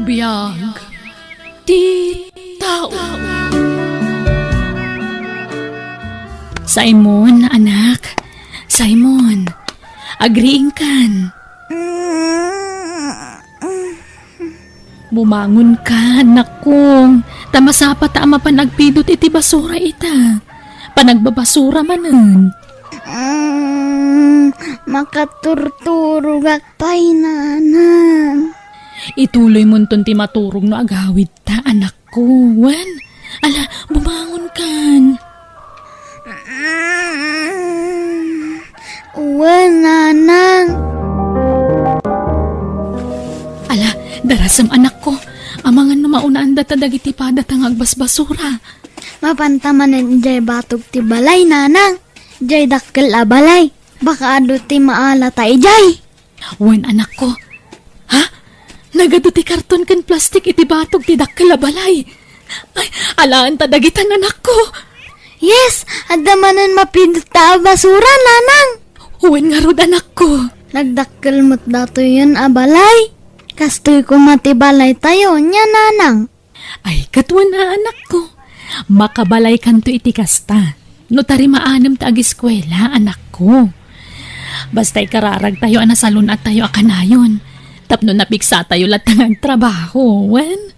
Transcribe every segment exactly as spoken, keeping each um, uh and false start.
Biag ti tao. Simon, anak. Simon, agriingkan. Bumangon ka, anakko. Ta masapa ta a mapan agpidut iti basura ita. Panagbabasura manen. Mm, makaturturogak pay, nanang. Ituloymonton ti maturog no agawidta, anakko. Wen, ala, bumangon kan. Mm, wen, nanang. Ala, darasem, anakko. Amangan no maunaandata dagiti padata nga agbasbasura. Mapanta manen idiay batog ti balay, nanang. Idiay dakkel a balay. Baka adu ti maalata idiay. Wen, anakko. Ha? Nagadu ti karton ken plastik iti batog ti dakkel a balay. Ay, alaanta dagitan, anakko. Yes, adda manen mapidut a basura, nanang. Wen ngarud, anakko. Nagdakkel met datoyen a balay. Kastoy koma ti balaytayo, nia, nanang. Ay, ket wen a, anakko. Makabalaykanto iti kasta. No tarimaanem ta agiskuela, anakko. Basta ikararagtayo a nasalun-attayo a kanayon. Tapno napiksatayo latta nga agtrabaho, wen?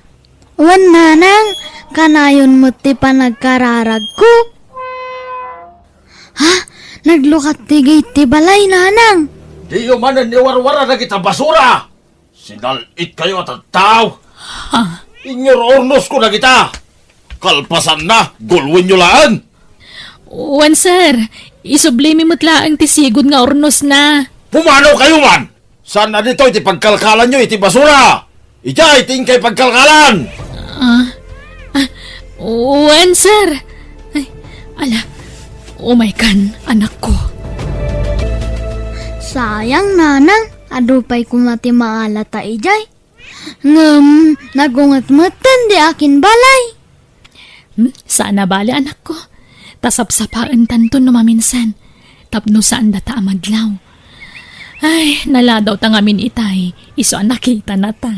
Wen, nanang, kanayon met ti panagkararagko. Ha? Naglukat ti gate ti balay, nanang. Diyo manen iwarwara dagita basura. Sinal-itkayo a tattao. Ha? Inyururnosko dagita. Kalpasanna, gulwenyo laeng. Wen, sir. Isublimi met laeng ti sigud nga urnosna. Pumanawkayo man! Saan a ditoy ti pagkalkalanyo iti basura? Idiay ti inkay pagkalkalan! Ah, ah, wen, sir. Ay, ala, umaykan, anakko. Sayang, nanang, adu pay koma ti maalata idiay. Ngem, nagunget metten di akin balay. Hmm, saan a bale, anakko. Ta sapsapaentanto no maminsan. Tapno saandata a madlaw. Ay, naladaw ta ngamin itay. Isu a nakitanata.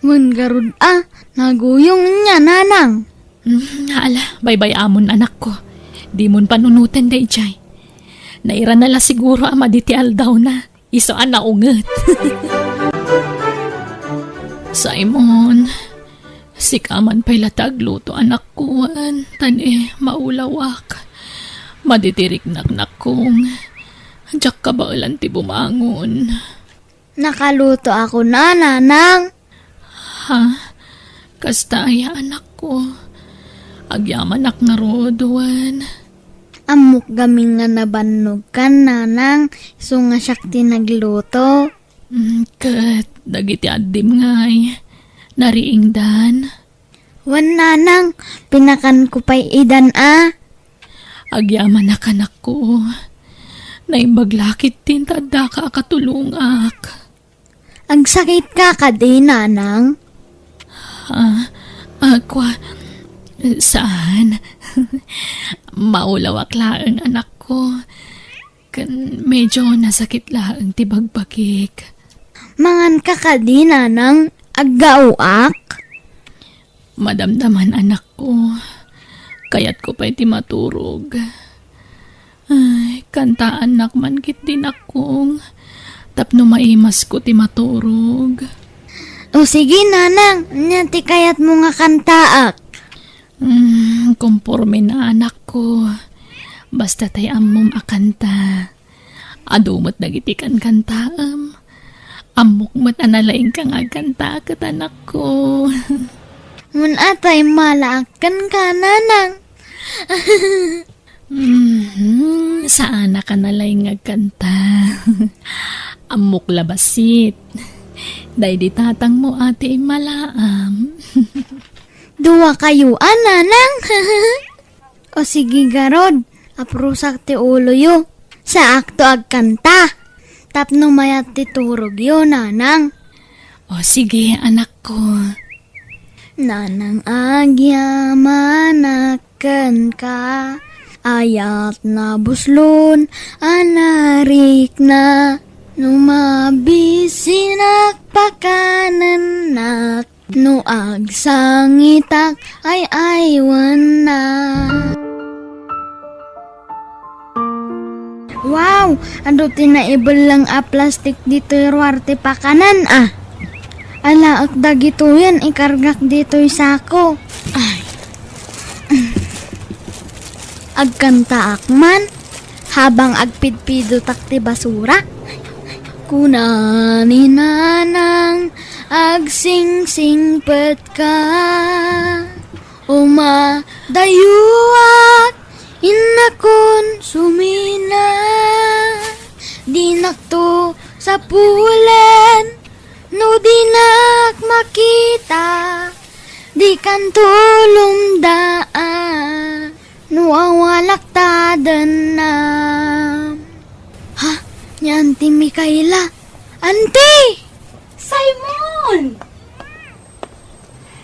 Wen ngarud a, naguyong nia, nanang. Hmm, ala, baybay-amon, anakko. Dimon panunoten daydiay. Nairana la siguro a madi ti aldawna. Isu a naunget. Simon, sika man pay la ti agluto, anakko, wen, ta ni maulawak. Madi ti riknak, nakkong. Diak kabaelan ti bumangon. Nakalutoakon a, nanang. Ha? Kasta aya, anakko? Agyamanak ngarud, wen? Ammok gamin nga nabannogkan, nanang, isu nga siak ti nagluto. Mm, ket dagiti addim ngay, nariingdan? Wen, nanang, pinakanko pay idan a. Agyamanak, anakko. Naimbag la ketdin ta addaka a katulongak. Agsakitka kadi, nanang? Ah, ah, kwa, saan. Maulawak laeng, anakko. Ken medyo nasakit laeng ti bagbagik. Manganka kadi, nanang? Aggaoak? Madamdaman, anakko. Kayatko pay ti maturog. Ay, kantaannak man ketdi, nakkong, tapno maimasko ti maturog. O sige, nanang, ania ti kayatmo nga kantaak? Hmm, komporme na, anakko. Basta tay ammom a kanta. Adu met dagiti kankantaem. Ammok met a nalaingka nga agkanta ket, anakko. Mun-a tay malaak kenka, nanang. Mhm, saanaka nalaing nga agkanta. Ammok la bassit. Daydi tatangmo a ti immalaam. Duakayo a, nanang. O sige, garud, aprusak ti uloyo. Saakto agkanta. Tapno mayat ti turogyo, nanang. O sige, anakko. Nanang, agyamanak kenka. Ayat nabuslon a narikna. No mabisinak pakanenna. At no agsangitak, ay-aywanna. Wow! Adu ti naibelleng a plastik ditoy ruar ti pakanan, a. Alaek dagitoyen, ikargak ditoy sako. Ay. Agkantaak man, habang agpidpidotak ti basura. Kuna ni Nanang, agsingsingpetka. Umadayuak, innakon sumina. Dinakto sapulen, no dinak makita, dikan tulongda, a. No awalak ta dennam. Ha? Ni Auntie Micaela? Auntie! Simon!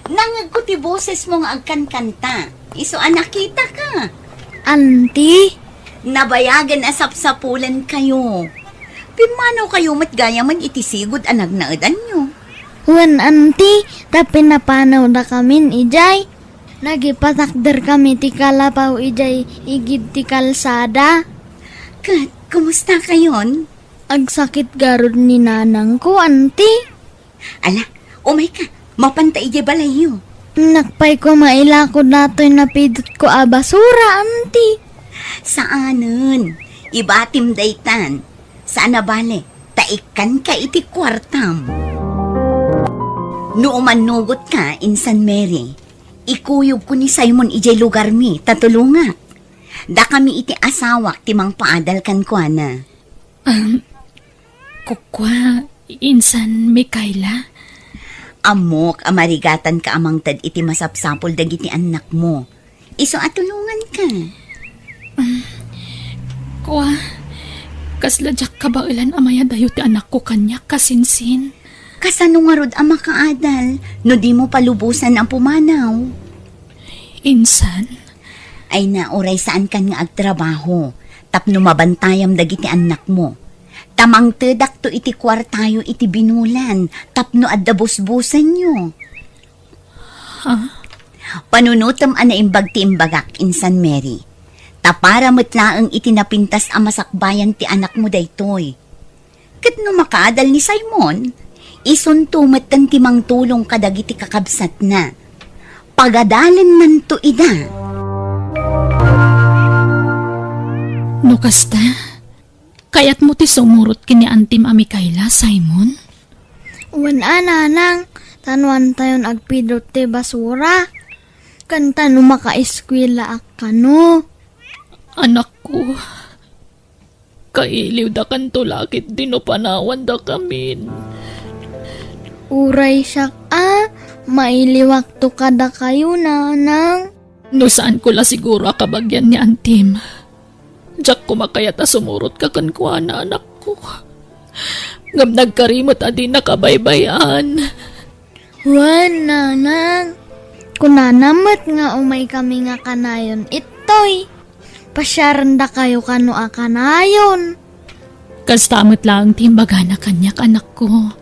Nangngegko ti bosesmo nga agkankanta. Isu a nakitaka. Auntie? Nabayagen a sapsapulenkayo. Pimmanawkayo met gayamen iti sigud a nagnaedanyo. Wen, Auntie, ta pinapanawdakamin idiay. Nagipatakderkami ti kalapaw idiay igid ti kalsada. Ket, kumustakayon? Agsakit garud ni nanangko, Auntie. Ala, umayka, mapanta idiay balayyo. Napay ko mailako datoy napidotko a basura, Auntie. Saanen, ibatim daytan. Saan a bale, ta ikkanka iti kuartam. No umannugotka, Insan Mary, ikuyogko ni Simon idiay lugarmi, ta tulongak. Dakami iti asawak ti mangpaadal kenkuana. Um, kukua, Insan Micaela? Ammok a marigatanka a mangted iti masapsapul dagiti annakmo. Isu a tulonganka. Um, kua, kasla diak kabaelan a mayadayo ti anakko kaniak, kasinsin. Kasano ngarud a makaadal no dimo palubosan a pumanaw? Insan? Ay na, uray saankan nga agtrabaho tapno mabantayam dagiti annakmo. Ta mangtedakto iti kuartayo iti binulan tapno adda busbusenyo. Ha? Panunotem a naimbag ti imbagak, Insan Mary. Ta para met laeng iti napintas a masakbayan ti anakmo daytoy. Ket no makaadal ni Simon, isunto metten ti mangtulong kadagiti kakabsatna. Pagadalennanto ida. No kasta, kayatmo ti sumurot ken ni Antim a Micaela, Simon? Wen a, nanang, ta no antayon agpidot ti basura. Ken ta no makaeskuelaak kano. Anakko, kailiwdakanto la ketdi no panawandakamin. Uray siak a, mailiwakto kadakayo, nanang. No saanko la siguro a kabagian ni Antim, diak koma kayat a sumurotka kenkuana, anakko. Ngem nagkari met a dinaka baybay-an. Wen, nanang. Kunana met nga umaykami nga kanayon ittoy. Pasiarendakayo kano a kanayon. Kasta met laeng ti imbagana kaniak, anakko.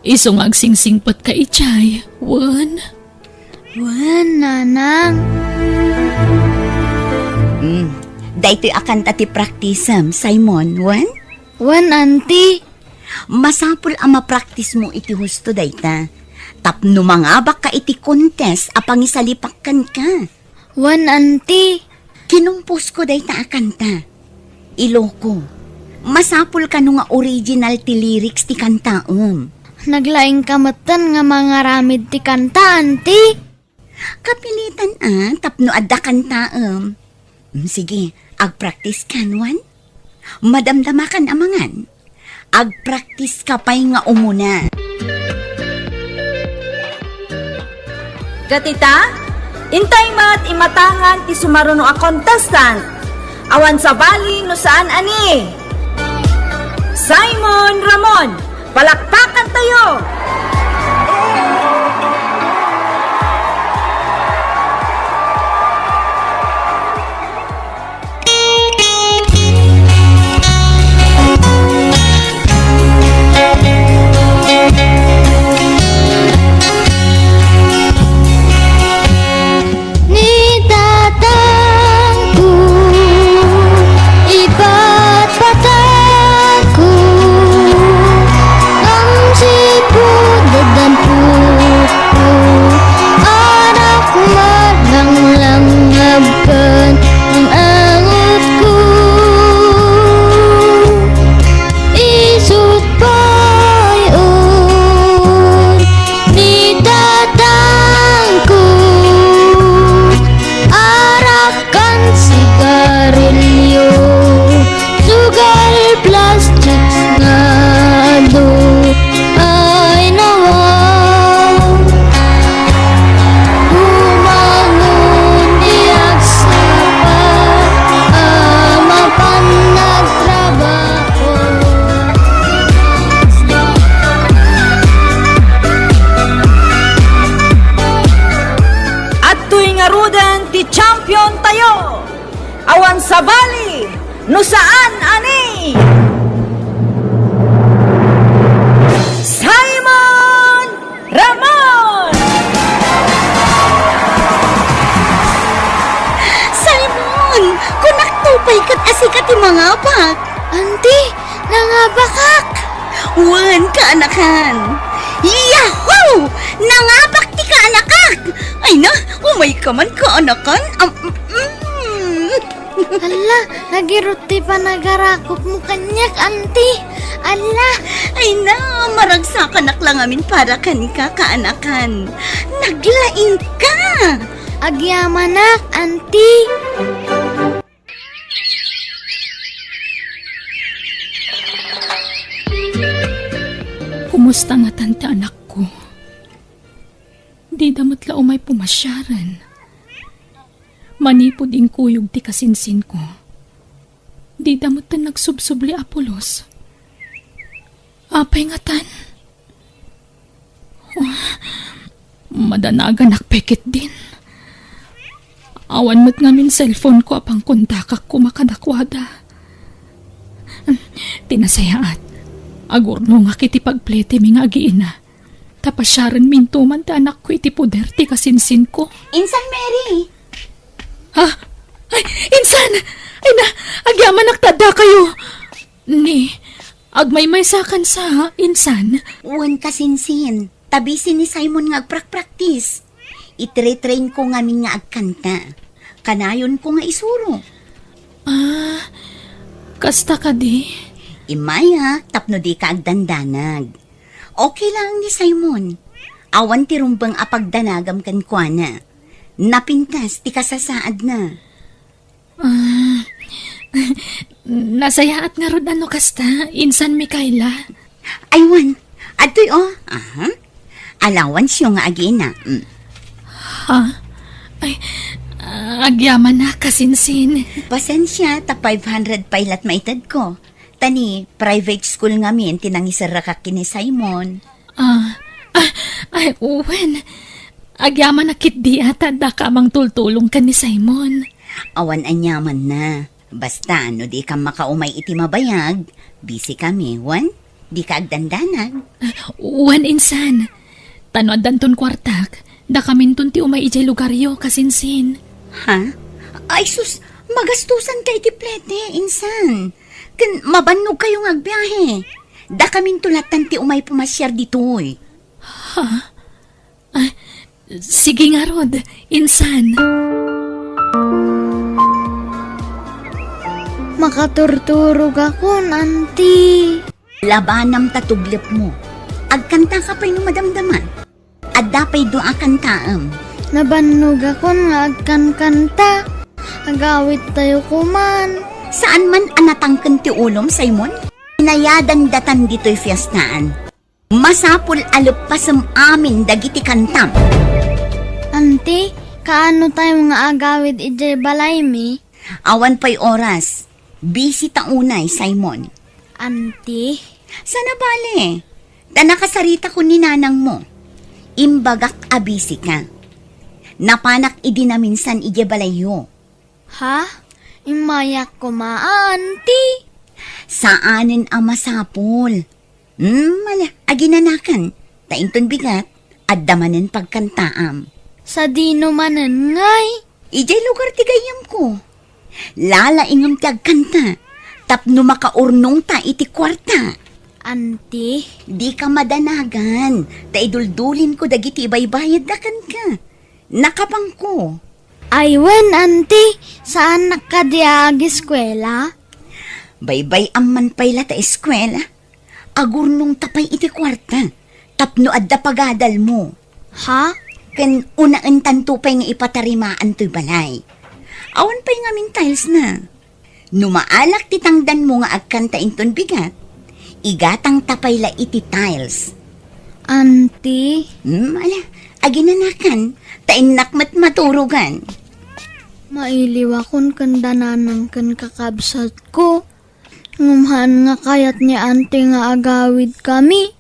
Isu nga agsingsingpetka idiay, wen? Wen, nanang. Mm. Daytoy a kanta ti praktisem, Simon, wen? Wen, Auntie. Masapul a mapraktismo iti husto dayta. Tapno mangabakka iti contest a pangisalipak kenka. Wen, Auntie. Kinumposko dayta a kanta. Iloko, masapul kano nga original ti lyrics ti kantaem. Naglaingka metten nga mangaramid ti kanta, Auntie. Kapilitan a tapno adda kantaem. Mm, sige, agpraktis kan, wen? Madamdamakan a mangan. Agpraktiska pay nga umuna. Ket ita, intay met imatangan ti sumaruno a contestant. Awan sabali no saan a ni Simon Ramon. Palakpakantayo! Awan sabali no saan a ni Simon Ramon! Simon! Kunak to pay ket a sika ti mangabak. Auntie, nangabakak! Wen, kaanakan! Yahoo! Nangabak ti kaanakak! Ay na, umay ka man, kaanakan! Am, mm. Hala, nagirut ti panagarakopmo kaniak, Auntie. Hala. Ay na, maragsakanak la ngamin para kenka, kaanakan. Naglaingka! Agyamanak, Auntie. Kumusta ngatan ti anakko? Dida met la umay pumasiaren. Manipud inkuyog ti kasinsinko, dida met nagsubsubli a pulos. Apay ngatan? Oh, madanaganak pay ketdin. Awan met ngamin cellphone-ko a pangkontakakko kadakuada. Ti nasayaat, agurnongak iti pagpletemi nga agiina. Ta pasiarenminto man ti anakko iti poder ti kasinsinko. Insan, Mary! Ha? Ay, insan! Ay na, agyamanak ta addakayo! Ni, agmaymaysakan sa, insan? Wen, kasinsin, ta busy ni Simon nga agprakpraktis. Itre-train ko ngamin nga agkanta. Kanayonko nga isuro. Ah, kasta kadi? Immay a, tapno dika agdandanag. Okay lang ni Simon. Awan ti rumbeng a pagdanagam kenkuana. Napintas ti kasasaadna. Ah, nasayaat ngarud no kasta, insan Mikaela. Ay, wen, adtoy, oh. Aha. Allowance-yo nga agiina. Mm. Ha? Ay, agyamanak, kasinsin. Pasensia, ta five hundred pay la't maitedko. Ta ni private school ngamin ti nangiserrakak ken ni Simon. Ah, ah, ay, wen. Agyamanak ketdi a ta addaka a mangtultulong ken ni Simon. Awan aniamanna. Basta, no dika makaumay iti mabayag, busy kami, wen? Dika agdandanag. Ah, wen, insan. Ta no addanton kuartak, dakaminton ti umay idiay lugaryo, kasinsin. Ha? Ay sus, magastusanka iti plete, insan. Ken mabannogkayo nga agbiahe. Dakaminto lattan ti umay pumasiar ditoy. Ha? Ah, sige ngarud, insan. Makaturturogakon, Auntie. Labanam ta tublepmo. Agkantaka pay no madamdama. Adda pay dua a kantaem. Nabannogakon nga agkankanta. Agawittayo koman. Saan man a natangken ti ulom, Simon? Inayadan datan ditoy fiestaan. Masapul a leppasem amin dagiti kantam. Auntie, kaano tayo nga agawid idiay balaymi? Awan pay oras. Busy ta unay, Simon. Auntie? Sana bale. Ta nakasaritakon ni nanangmo. Imbagak a busy ka. Napanak idi naminsan idiay balayyo. Ha? Immayak koma, Auntie? Saanen a masapul. Hmm, ala, aginanakan. Ta inton bigat, adda manen pagkantaam. Sadino manen ngay? Idiay lugar ti gayyemko. Lalaingem ti agkanta, tapno makaurnongta iti kuarta. Auntie? Dika madanagan, ta iduldulinko dagiti ibaybayadda kenka. Nakabangko. Ay wen, Auntie, saannak kadi a ageskuela? Baybay-am man pay la ta eskuela. Agurnongta pay iti kuarta, tapno adda pagadalmo. Ha? Ken unaentanto pay nga ipatarimaan toy balay. Awan pay ngamin tiles na. No maalak ti tangdanmo nga agkanta inton bigat, igatangta pay la iti tiles. Auntie? Hmm, ala, aginanakan, ta innak met maturogan. Mailiwakon ken dananang ken kakabsatko. Ngem haan nga kayat ni Auntie nga agawidkami.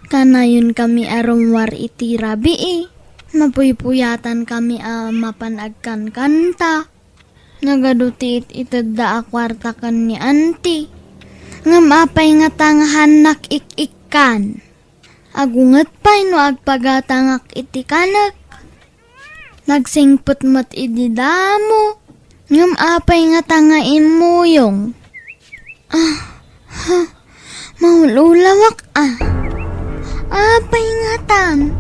Kanayonkami a rummuar iti rabii. Mapuypuyatankami a mapan agkankanta. Nagadu ti it-itedda a kuarta ken ni Auntie. Ngem apay ngata nga haannak ik-ikkan? Agunget pay no agpagatangak iti kanek. Nagsingpet met idi damo. Ngem apay ngata nga immuyong? Ah, ha, maul-ulawak a. Apay ngatan?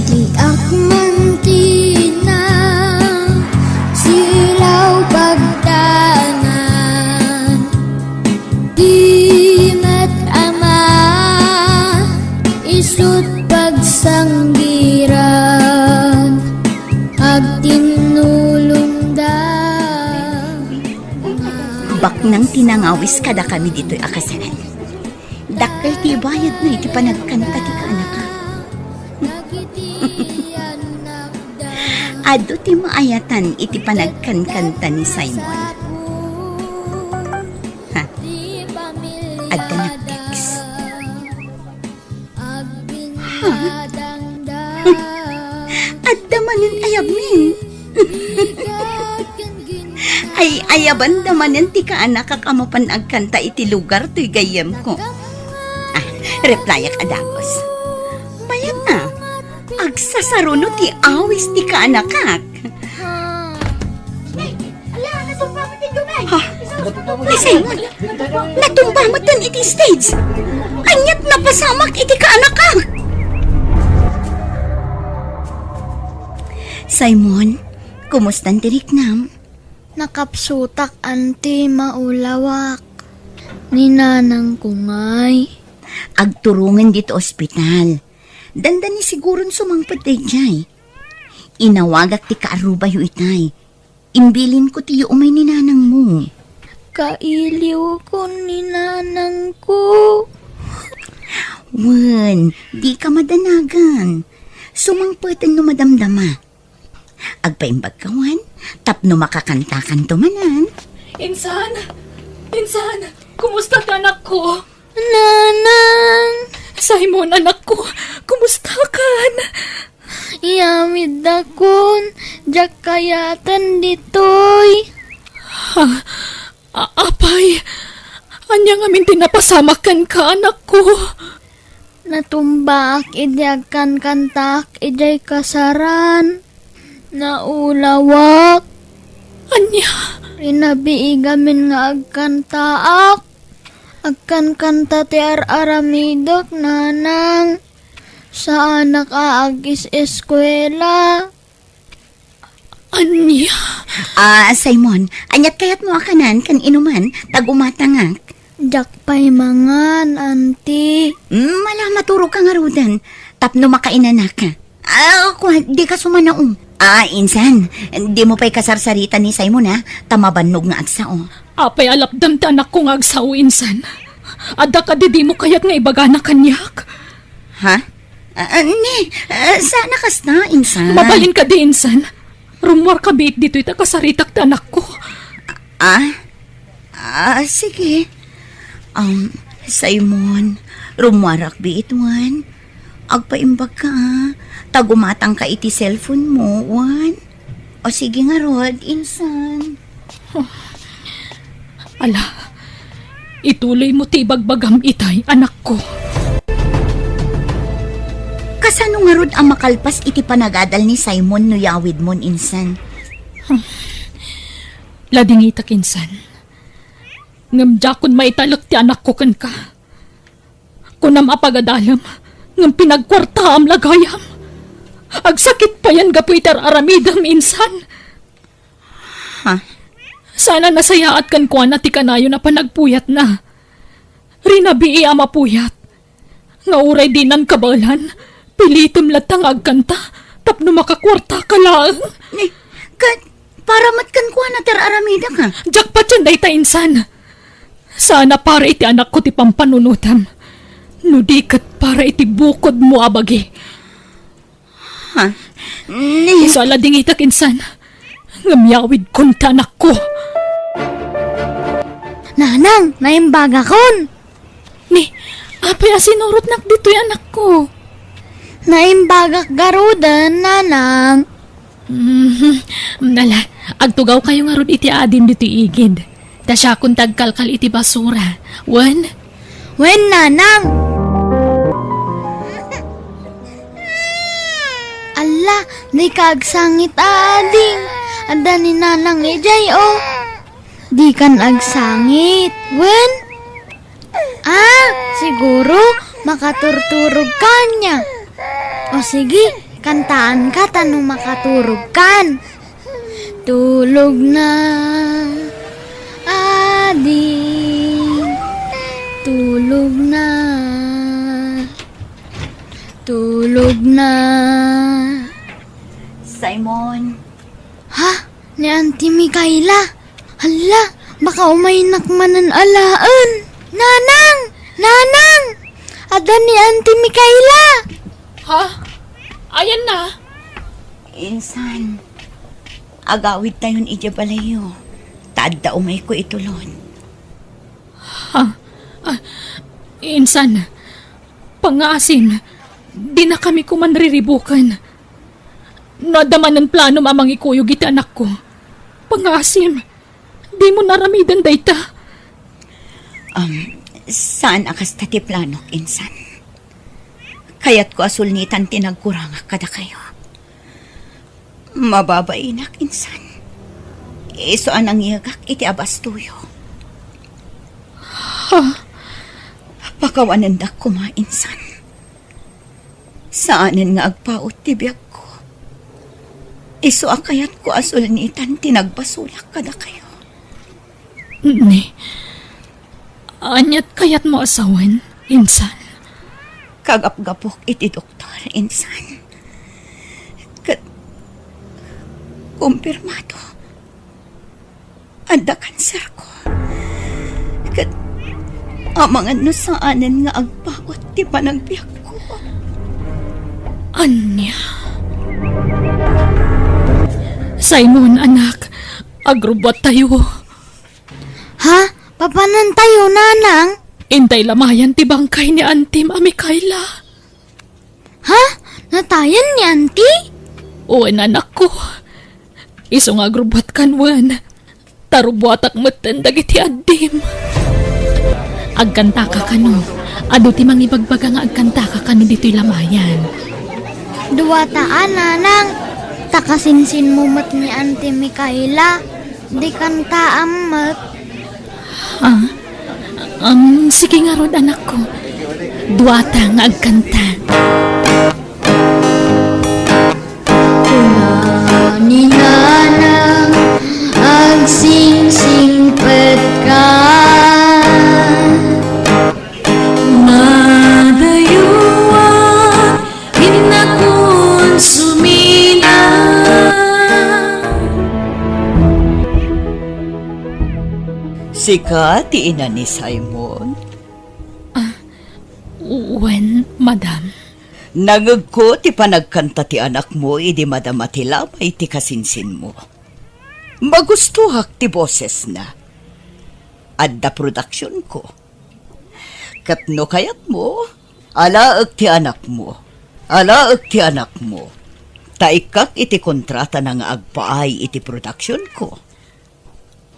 Diak man tina silaw pagtanan. Di met ama isut pagsanggiran, agtinnulongda. Baknang ti nangawis kadakami ditoy a kasaran. Dakkel ti bayadna iti panagkanta ti kaanakak. Adu ti maayatan iti panagkankanta ni Simon. Ha? Adda nagtext. Ha? Adda manen ayabmin. Ay, ayabanda manen ti kaanakak a mapan agkanta iti lugar toy gayyemko. Ah, replyak a dagus. Mayat a, agsasaruno ti awis ti kaanakak. Ala, natumba met ti dumay. Ha? Ni Simon, natumba met iti stage. Aniat napasamak iti kaanakak? Simon, kumustan ti riknam? Nakapsutak, Auntie, maulawak. Ni nanangko ngay? Agturongen ditoy ospital. Dandani siguron sumangpet daydiay. Inawagak ti kaarrubayo itay. Imbilinko ti umay ni nanangmo. Kailiwkon ni nanangko. Wen, dika madanagan. Sumangpeten no madamdama. Agpaimbagka wen, tapno makakantakanto manen. Insan! Insan! Kumusta ti anakko? Nanang! Simon, anakko, kumustakan? Iyamiddakon, diak kayaten ditoy. Ha? A-, apay, ania ngamin ti napasamak kenka, anakko? Natumbaak idi agkankantaak idiay kasaran. Naulawak. Ania? Rinabii gamin nga agkantaak. Agkankanta ti ar-aramidek, nanang. Saanak a agis-eskuela. Ania? Ah, Simon, aniat kayatmo a kanan ken inuman, ta gumatangak? Diak pay mangan, Auntie. Mm, ala, maturogka ngaruden, tapno makainanaka. Ah, kua, dika sumanaom. Ah, insan, dimo pay kasarsarita ni Simon, ha? Ta mabannog nga agsao. Apay a lapdam ti anakko nga agsao, insan? Adda kadi dimo kayat nga ibagana kaniak? Ha? Ah, ah, ni, ah, saan a kasta, insan? Mabalin kadi, insan? Rummuarka biit ditoy ta kasaritak ti anakko. Ah? Ah, sige. Um, Simon, rummuarak biit wen. Agpaimbagka, ah. Ta gumatangka iti cellphone mo, wen. O sige ngarud, insan. Ala, ituloymo ti ibagbagam itay, anakko. Kasano ngarud a makalpas iti panagadal ni Simon no yawidmon, insan? Ladingitak, insan. Ngem diakon maitalek ti anakko kenka. Kunam a pagadalem, ngem pinagkuartaam la gayam. Agsakit payen gapu iti ar-aramidem, insan. Ha? Saan a nasayaat kenkuana ti kanayon a panagpuyatna. Rinabii a mapuyat. Nga uray dinan kabaelan, pilitem latta nga agkanta tapno makakuartaka laeng. Ni, ket para met kenkuana ti ar-aramidek, ha? Diak patien dayta, insan. Saan a para iti anakko ti pampanunotem, no di ket para iti bukodmo a bagi. Ha? Ni- Isu a ladingitak, insan, ngem yawidkon ti anakko. Nanang, naimbagakon! Ni, Apay a sinurotnak ditoy, anakko? Naimbagak garuden, nanang. Mm, ala, agtugawkayo ngarud iti adim ditoy igid. Ta siakon ti agkalkal iti basura. Wen? Wen, nanang. Alla, dika agsangit, ading. Adda ni nanang idiay, o. Dikan agsangit. Wen? Ah, siguro makaturturog ka ania. O sige, kantaanka ta no makaturog kan. Tulog na, ading. Tulog na. Tulog na. Simon. Ha? Ni Auntie Micaela? Hala, baka umaynak manen alaen. Nanang! Nanang! Adda ni Auntie Micaela! Ha? Ayanna? Insan, agawidtayon idiay balayyo. Ta adda umayko itulon. Ha? Ah, insan, pangngaasim, dinakami koman riribuken. No adda manen planom a mangikuyog iti anakko, pangngaasim, dimo aramiden dayta. Um, saan a kasta ti planok, insan. Kayatko a sulnitan ti nagkurangak kadakayo. Mababainak, insan. Isu a nangyegak iti abastoyo. Ha? Pakawanendak koma, insan. Saanen nga agpaut ti biagko. Isu a kayatko a sulnitan ti nagbasolak kadakayo. Ni, aniat kayatmo a sawen, insan? Kagapgapok iti doktor, insan. Ket kumpirmado. Adda kanserko. Ket amangan no saanen nga agpaut ti panagbiagko. Ania? Simon, anak, agrubbuattayo. Ha? Papanantayo, nanang? Intay lamayan ti bangkay ni Antim a Micaela. Ha? Natayen ni Auntie? Wen, anakko. Isu nga agrubbuatkan wen. Ta rubbuatak metten dagiti addim. Agkantaka kano? Adu ti mangibagbaga nga agkantaka kano ditoy lamayan. Duata a, nanang. Ta kasinsinmo met ni Auntie Micaela. Dikan taam met. Ah, um, sige ngarud, anakko. Duata nga agkanta. Kuna ni Nanang, agsingsingpet ka. Madayuan, innakon sumina. Sika ti ina ni Simon? Ah, wen, madam. Nangegko ti panagkanta ti anakmo idi madama ti lamay ti kasinsinmo. Magustoak ti bosesna. Adda produksionko. Ket no kayatmo, alaek ti anakmo. Alaek ti anakmo. Ta ikkak iti kontratana nga agpaay iti produksionko.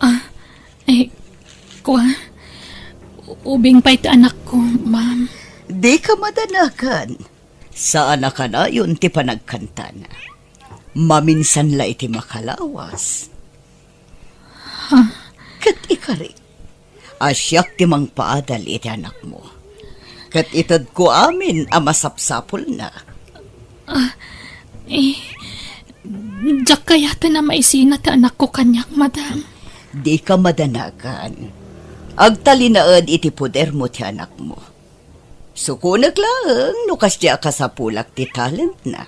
Ah, eh, kua, ubing pay ti anakko, ma'am. Dika madanagan. Saan a kanayon ti panagkantana. Maminsan la iti makalawas. Ha? Ket ikari, a siak ti mangpaadal iti anakmo. Ket itedko amin a masapsapulna. Ah, eh, diak kayaten a maisina ti anakko kaniak, madam. Dika madanagan. Agtalinaed iti podermo ti anakmo. Sukonek laeng no kasdi a kasapulak ti talentna.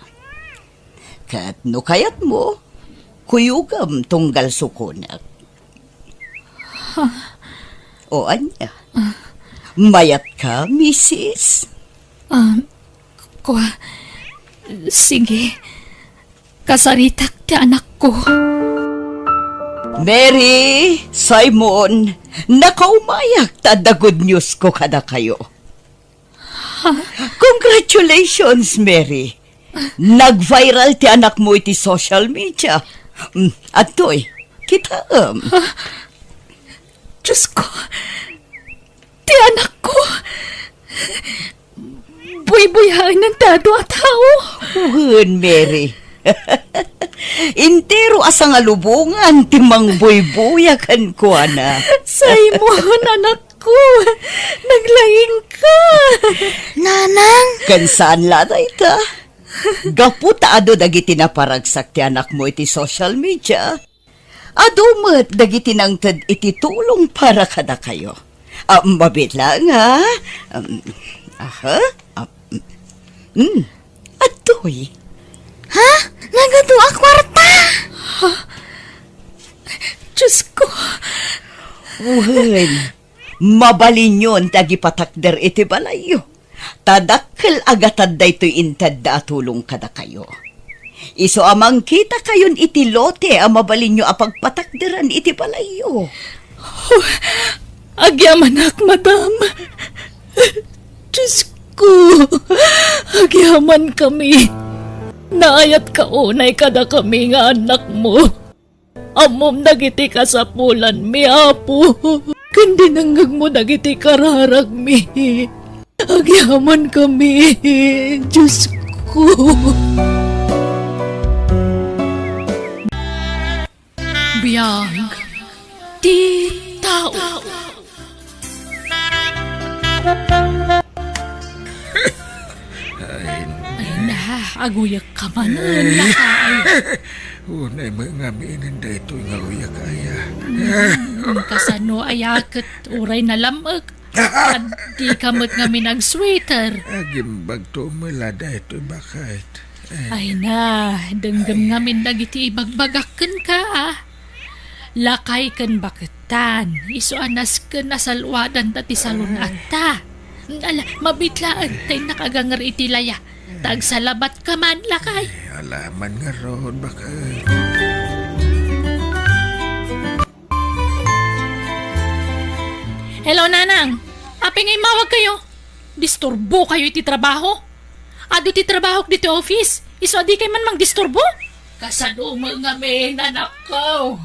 Ket no kayatmo, kuyogam tunggal sukonek. Ha? O ania? Ah. Mayatka, misis? Ah, kua, sige. Kasaritak ti anakko. Mary, Simon, nakaumayak ta adda good news ko kadakayo. Congratulations, Mary. Nag-viral ti anakmo iti social media. Mm, adtoy, kitaem. Diyos ko, ti anakko. Buybuyaenan ti adu a tao. Wen, Mary. Entero a sangalubongan ti mangbuybuya kenkuana. Simon, anakko, naglaingka. Nanang? Ken saan la dayta. Gapu ta adu dagiti naparagsak ti anakmo iti social media, adu met dagiti nangted iti tulong para kadakayo. Ah, mabiit laeng, ha? Um, aha? Ah, mm, adtoy. Ha? Nagadu a kwarta? Diyos ko. Wen, mabalinyon ti agipatakder iti balayyo. Ta dakkel a gatad daytoy intedda a tulong kadakayo. Isu a mangkitakayon iti lote a mabalinyo a pagpatakderan iti balayyo. Oh, agyamanak, madam. Diyos ko, agyamankami. Naayatka unay kadakami nga annakmo. Ammom dagiti kasapulanmi, Apo, ken dinengngegmo dagiti kararagmi. Agyamankami, Diyos ko. Biag ti tao. Ay, ay na, aguyek ka man, lakay. Unay met ngamin daytoy nga uyag aya. Hmm, kasano aya ket uray nalam-ek? Addi ka met ngamin ag-sweater. Agimbagto met la daytoy, baket. Ay na, denggem ngamin dagiti ibagbagak kenka, a. Lakay ken bakettan, isu a nasken a salwadanda ti salun-atta. Ala, mabiit laeng ta innak aganger iti laya. Ta agsalabatka man, lakay. Ay, ala man ngarud, baket. Hello, Nanang. Apay nga immawagkayo? Disturbokayo iti trabaho? Adu ti trabahok ditoy office, isu a dikay man mangdisturbo? Kasano met ngamin, anakko?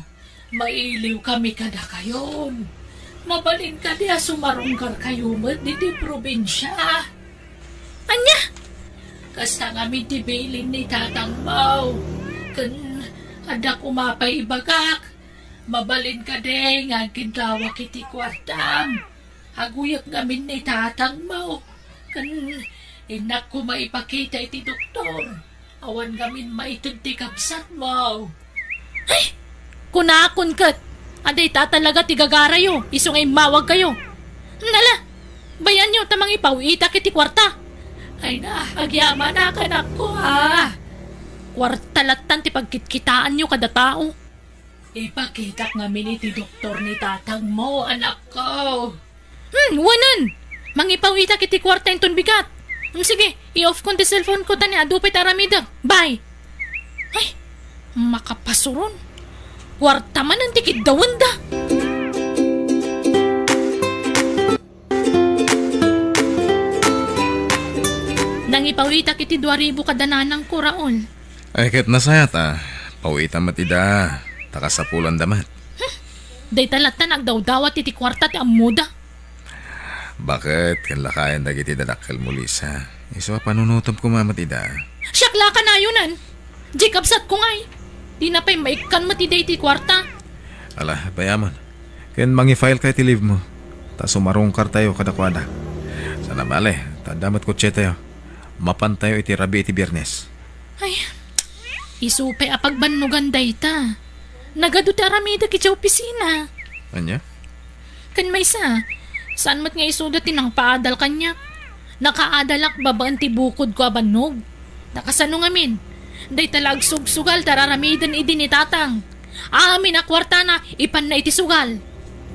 Mailiwkami kadakayon. Mabalin kadi a sumarungkarkayo met ditoy probinsia? Ania? Kasta ngamin ti bilin ni tatangmo. Ken adda koma pay ibagak. Mabalin kadi nga agkidawak iti kuartam? Aguyek ngamin ni tatangmo. Ken innak koma ipakita iti doktor. Awan ngamin maited ti kabsatmo. Ay! Kunakon ket, adda ita talaga ti gagarayo, isu nga immawagkayo. Nala, bayanyo ta mangipaw-itak iti kuarta. Ay na, agyamanak, anakko, a. Kuarta lattan ti pagkitkitaanyo kada tao. Ipakitak ngamin iti doktor ni tatangmo, anakko. Hmm, wanen! Mangipaw-itak iti kuarta inton bigat. Hmm, sige, i-off kon ti cellphone ko ta ni adu pay ti aramidek. Bye! Ay, makapasuron. Kuarta manen ti kiddawenda. Nangipaw-itak iti dua ribu kada nanangko, Raul. Ay, ket nasayat a pawitam met ida, ta kasapulanda met. Hmm, dayta latta nagdawdawat iti kuarta ti ammoda. Baket ken lakayen dagiti dadakkelmo, Lisa. Isu a panunotem koma met ida. Siak la kanayonan. Di kabsatko ngay. Dina pay maikkan met ida iti kuarta. Ala, bayamon. Ken mangi-file ka iti leave mo. Ta sumarungkartayo kadakuada. Saan a bale, ta adda met kotsetayo. Mapantayo iti rabii iti Biernes. Ay, isu pay a pagbannogan dayta. Nagadu ti aramidek idiay opisina. Ania? Ken maysa, saan met nga isuda ti nangpaadal kaniak. Nakaadalak babaen ti bukodko a bannog. Ta kasano ngamin? Dayta la agsugsugal ti ar-aramiden idi ni Tatang. Amin a kuartana, ipanna iti sugal.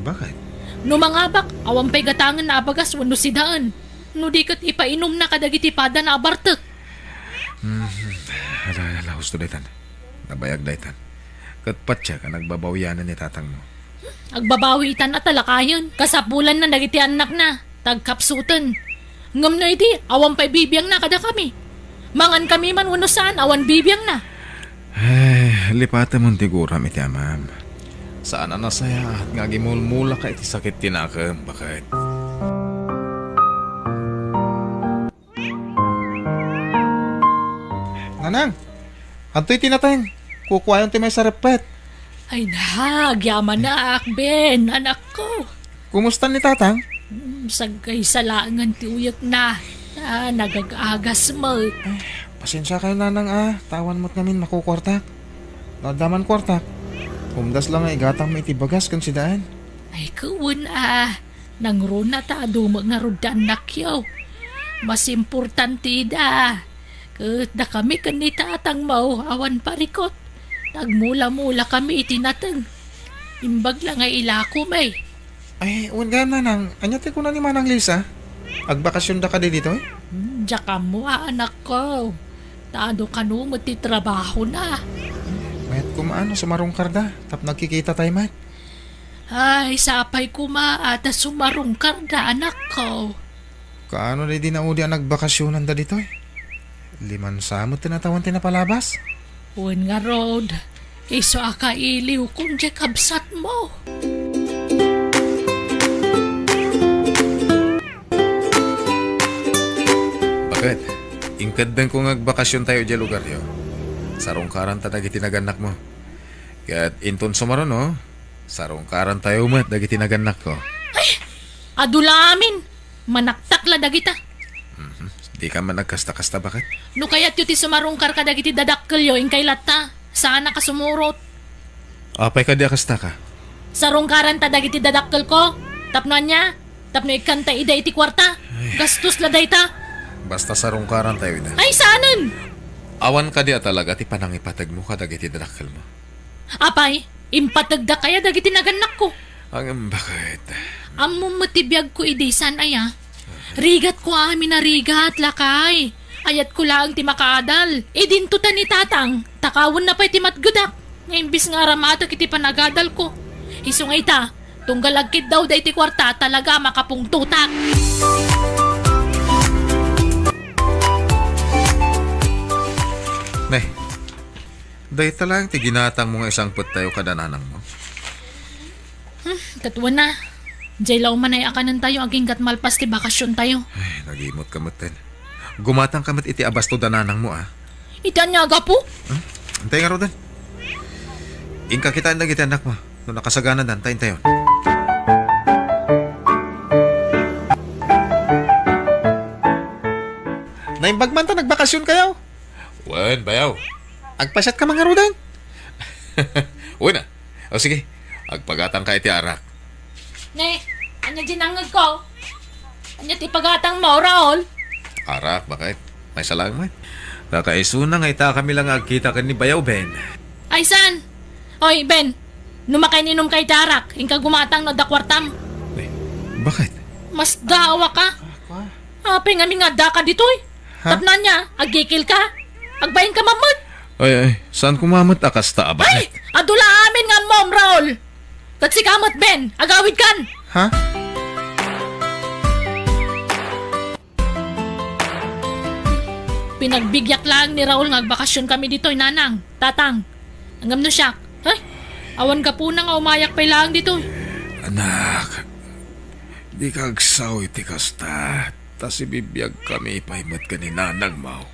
Baket? No mangabak, awan pay gatangenna a bagas wenno sidaen. No di ket ipainumna kadagiti padana a bartek. Hmm, ala, ala, husto daytan. Nabayag daytan. Ket patiek a nagbabawianan ni tatangmo. Agbabawi itan a talakayen. Kasapulanna dagiti annakna. Ta agkapsuten. Ngem no idi, awan pay bibiangna kadakami. Mangan kami man wenno saan, awan bibiangna. Ay, lipatemon ti guram iti amam. Saan a nasayaat nga agimulmulaka iti sakit ti nakem, baket. Nanang, adtoy ti nateng. Kukuayon ti maysa reppet. Ay na, agyamanak, Ben, anakko. Kumusta ni Tatang? Mm, sagkaysa laengen ti uyekna. Ah, nagag-agas met. Ay, pasensiakayo, Nanang, a. Ta awan met ngamin makukuartak. No adda man kuartak, umdas la nga igatangmo iti bagas ken sidaen. Ay, wen a. Nangruna ta adu met ngarud ti annakyo. Mas importante ida. Ket dakami ken ni Tatangmo, awan parikut. Nagmula-mula kami iti nateng. Imbag la nga ilakomi. Ay, wen gayam, Nanang, ania ti kuna ni Manang Lisa? Agbakasionda kadi ditoy? Hmm, diak ammo a, anakko. Ta adu kano met ti trabahona. Mayat koma no sumarungkarda, tapno agkikitatay met. Ay, sapay koma a ta sumarungkarda, anakko. Kaano daydi naudi a nagbakasionanda ditoy? Limansa met ti natawan ti napalabas? Wen ngarud, isu a kailiwkon diay kabsatmo. Baket, inkeddengko nga agbakasiontayo idiay lugaryo. Sarungkaranta dagiti nagannakmo. Ket inton sumaruno, sarungkarantayo met dagiti nagannakko. Ay! Adu la amin! Manaktak la dagita. Mhm. Dika man agkasta-kasta, baket? No kayatyo ti sumarungkar kadagiti dadakkelyo, inkay latta. Saan a kasumurot. Apay kadi a kastaka? Sarungkaranta dagiti dadakkelko. Tapno ania? Tapno ikkanta ida iti kuarta. Ay. Gastos la dayta. Basta sarungkarantayo ida. Ay, saanen! Awan kadi a talaga ti panangipategmo kadagiti dadakkelmo? Apay, impategdak aya dagiti nagannakko? Ngem baket? Ammom met ti biagko idi, saan aya? Rigatko amin a rigat, lakay. Ayatko laeng ti makaadal. Idinto ta ni Tatang, takawenna pay ti matgedak. Nga imbis nga aramatek iti panagadalko. Isu nga ita, tunggal agkiddawda iti kuarta, talaga a makapungtotak. Ne, dayta laeng ti ginatangmo nga isangpettayo kada nanangmo? Hmm, ket wen a. Diay la umanay a kanentayo agingga't malpas ti bakasiontayo. Ay, nagimot ka metten. Gumatang ka met iti abasto da nanangmo, a. Iti ania a gapu? Hmm? Intay ngaruden. Inka kitaen dagiti annakmo. No nakasaganadan, ta intayon. Naimbag man ta nagbakasionkayo. Wen, bayaw. Agpasiatka man ngaruden? Wen a. O sige, agpagatangka iti arak. Ne, ania diay nangngegko? Ania ti ipagatangmo, Raul? Arak, baket? Maysa laeng met. Kakaisuna nga itakami la nga agkita ken ni Bayaw Ben. Ay, saan? Oy, Ben, no makaininumka iti arak, inka gumatang no adda kuartam. Ne, baket? Masdaawaka. Kua? Apay ngamin nga addaka ditoy? Ha? Tapno ania, aggikilka? Agbainka man met? Ay, ay, saan koma met a kasta a baket? Ay! Adu la amin nga ammom, Raul! Ket sika met, Ben, agawidkan! Ha? Pinagbigbigak laeng ni Raul nga agbakasionkami ditoy, Nanang, Tatang. Ngem no siak, ay, awan gapuna nga umayak pay laeng ditoy. Anak, dika agsao iti kasta, ta sibibiagkami pay met ken ni nanangmo.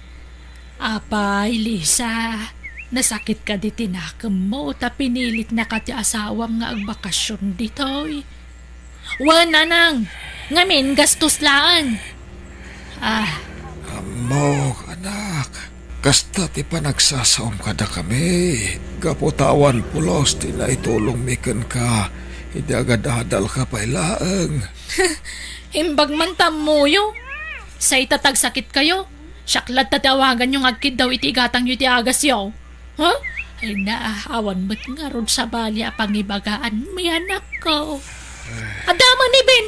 Apay, Lisa, nasakit kadi ti nakemmo ta pinilitnaka ti asawam nga agbakasion ditoy? Wen, nanang, ngamin gastos laeng. Ah. Ammok, anak. Kasta ti panagsasaom kadakami. Gapu ta awan pulos ti naitulongmi kenka idi agadadalka pay laeng. Imbag man ta ammoyo. Say ta tagsakitkayo, siak latta ti awaganyo nga agkiddaw iti igatangyo iti agasyo. Ha? Ay na, awan met ngarud sabali a pangibagaanmi, anakko. Adda man ni Ben.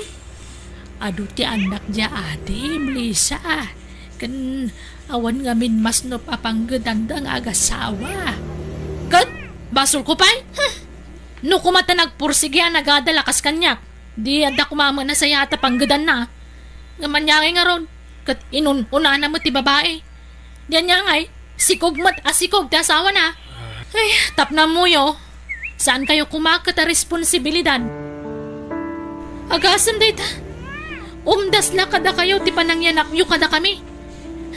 Adu ti annak dia adim, Lisa. Ken awan ngamin masnop a panggedanda nga agasawa. Ket basolko pay? Hmm. No koma ta nagpursigi a nagadal a kas kaniak, di adda koma met nasayaat a panggedanna. Ngem ania ngay ngarud? Ket inun-unana met ti babai. Diay ania ngay, sikog met a sikog ti asawana. Ay, tapno ammoyo, saan kayo kumaket a responsibilidad. Agasem dayta. Umdas la kadakayo ti panangyanakyo kadakami.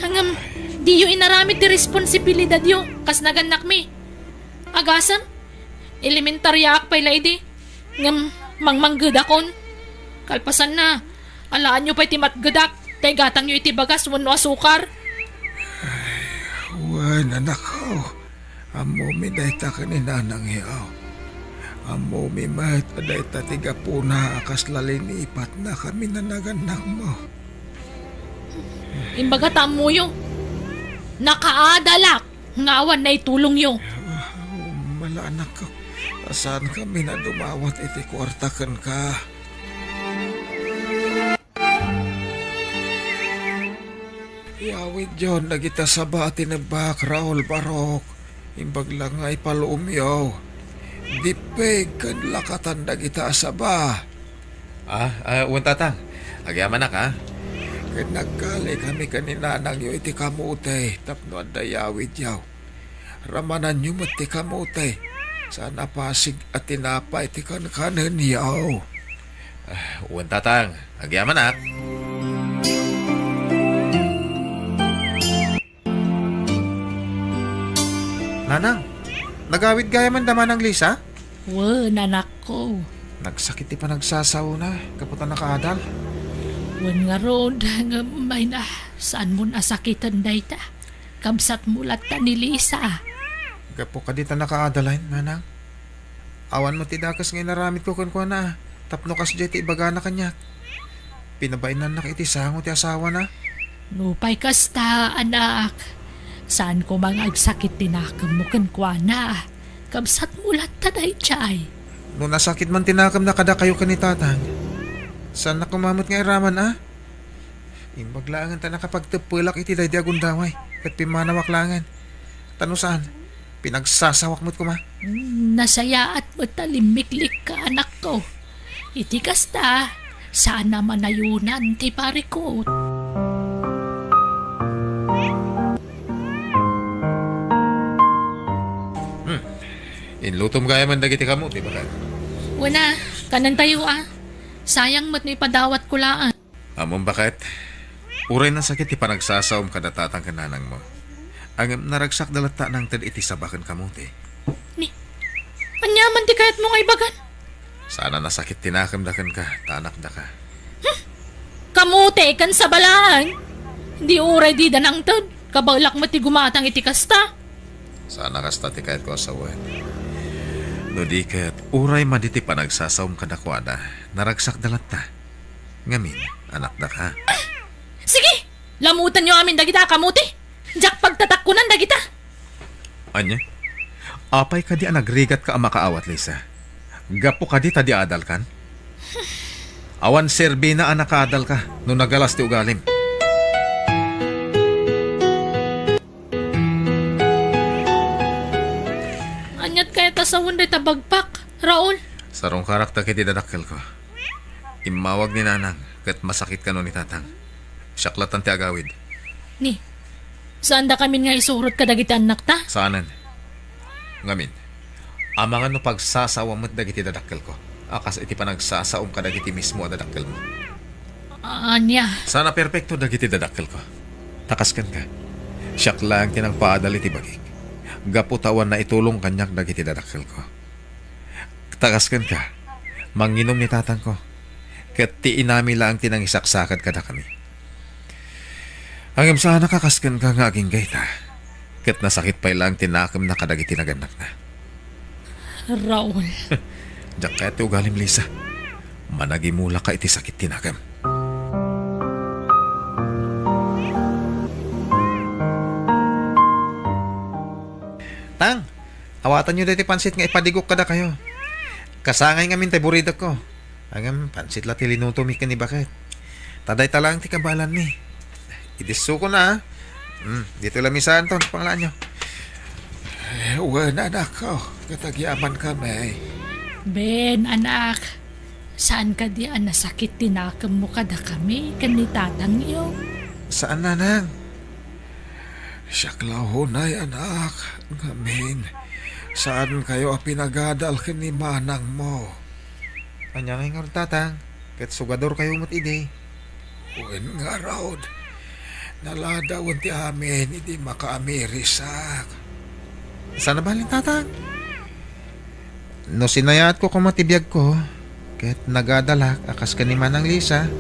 Ngem, diyo inaramid ti responsibilidadyo kas nagannakmi. Agasem, elementariaak pay la idi, ngem mangmanggedakon. Kalpasanna, alaanyo pay ti matgedak, ta igatangyo iti bagas wenno asukar. Wen, anakko, ammomi dayta ken ni nanangyo. Ammomi met a dayta ti gapuna a kasla linipatnakami a nagannakmo. Imbaga ta ammoyo, nakaadalak nga awan naitulongyo. Ah, malanak, ta saankami a dumawat iti kuarta kenka. Iyawidyon dagita saba a tinebbak, Raul Barok. Imbag la nga ipaluomyo. Dippeg ken lakatan dagita a saba. Ah, ah, wen, Tatang. Agyamanak, ah. Ket nagkalikami ken ni nanangyo iti kamote tapno adda iyawidyo. Ramananyo met ti kamote. Saan a pasig a tinapay ti kankanenyo. Ah, wen, Tatang. Agyamanak. Nanang, nagawid gayam da Manang Lisa? Wen, anakko. Nagsakit ti panagsasaona, gapu ta nakaadal. Wen ngarud, ngem mayna, saanmon a sakiten dayta. Kabsatmo latta ni Lisa. Gapu kadi ta nakaadalen, Nanang. Awan met ti dakes nga inaramidko kenkuana, tapno kasdiay ti ibagana kaniak. Pinabainannak iti sango ti asawana. Nupay kasta, anak, saan koma nga agsakit ti nakemmo kenkuana. Kabsatmo latta daydiay. No nasakit man ti nakemna kadakayo ken ni Tatang, saannak koma met nga iraman, a? Imbag laengen ta nakapagteppelak iti daydi a gundaway, ket pimmanawak laengen. Ta no saan, pinagsasawak met koma. Hmm, nasayaat met ta limmiklikka, anakko. Iti kasta, saan a manayonan ti parikut. Hmm. Inlutom gayam dagiti kamote, baket? Wen a, kanentayo a. Sayang met no ipadawatko laeng. Ammom, baket, uray nasakit ti panagsasaom kada tatang ken nanangmo, ngem naragsakda latta a nangted iti saba ken kamote. Ni, ania man ti kayatmo nga ibagan? Saan a nasakit ti nakemda kenka, ta anakdaka. Hmm? Kamote ken saba laeng? Di uray dida nangted, kabaelak met ti gumatang iti kasta. Saan a kasta ti kayatko a sawen. No di ket, uray madi ti panagsasaom kadakuada, naragsakda latta. Ngamin, anakdaka. Sige! Lamutenyo amin dagita a kamote! Diak pagtatakkonan dagita! Ania? Apay kadi a nagrigatka a makaawat, Lisa? Gapu kadi ta di adalkan? Awan serbina a nakaadalka no nagalas ti ugalim. Aniat kayat a sawen dayta bagpak, Raul? Sarungkarak dagiti dadakkelko. Immawag ni Nanang ket masakit kano ni Tatang. Siak latta ti agawid. Ni, saan dakamin nga isurot kadagiti annakta? Saanen. Ngamin, amangan no pagsasaom met dagiti dadakkelko a kas iti panagsasaom kadagiti mismo a dadakkelmo. Ania? Saan a perpekto dagiti dadakkelko. Ta kas kenka, siak laeng ti nangpaadal iti bagik. Gapu ta awan naitulong kaniak dagiti dadakkelko. Ta kas kenka, mangnginum ni tatangko, ket ti inami laeng ti nangisaksakad kadakami. Ngem saanak a kas kenka nga agingga ita, ket nasakit pay laeng ti nakemna kadagiti nagannakna. Raul. Diak kayat ti ugalim, Lisa. Managimulaka iti sakit ti nakem. Tang, awatanyo daytoy pansit nga ipadigok kadakayo. Kasangay ngamin tay buridekko. Ngem pansit la ti linutomi ken ni baket. Ta dayta laeng ti kabaelanmi. Idissokon a. Hmm, ditoy lamisaanto, panglaanyo. Eh, wen, anakko, ket agyamankami. Ben, anak, saan kadi a nasakit ti nakemmo kadakami ken ni tatangyo? Saan, nanang? Siak la unay, anak, ngamin, saankayo a pinagadal ken ni manangmo. Ania ngay ngarud, tatang? Ket sugadorkayo met idi. Wen ngarud, naladawen ti amin idi makaamirisak. Saan a balin, tatang? No sinayaatko koma ti biagko, ket nagadalak a kas ken ni Manang Lisa,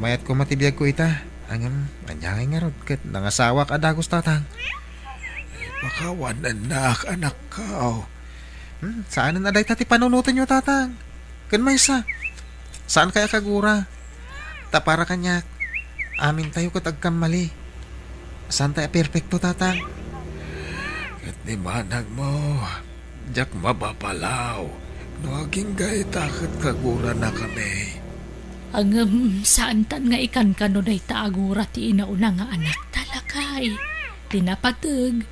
mayat koma ti biagko ita. Ngem, ania ngay ngarud ket nangasawak a dagus, tatang? Pakawanennak, anakko. Hmm, saanen a dayta ti panunotenyo, tatang. Ken maysa, saankay a kagura. Ta para kaniak, amintayo ket agkammali. Saantay a perpekto, tatang. Ket ni manangmo, diak mapapalaw no agingga ita ket kaguranakami. Ngem saantan nga ikankano dayta a gura ti inauna nga anakta, lakay. Ti napateg,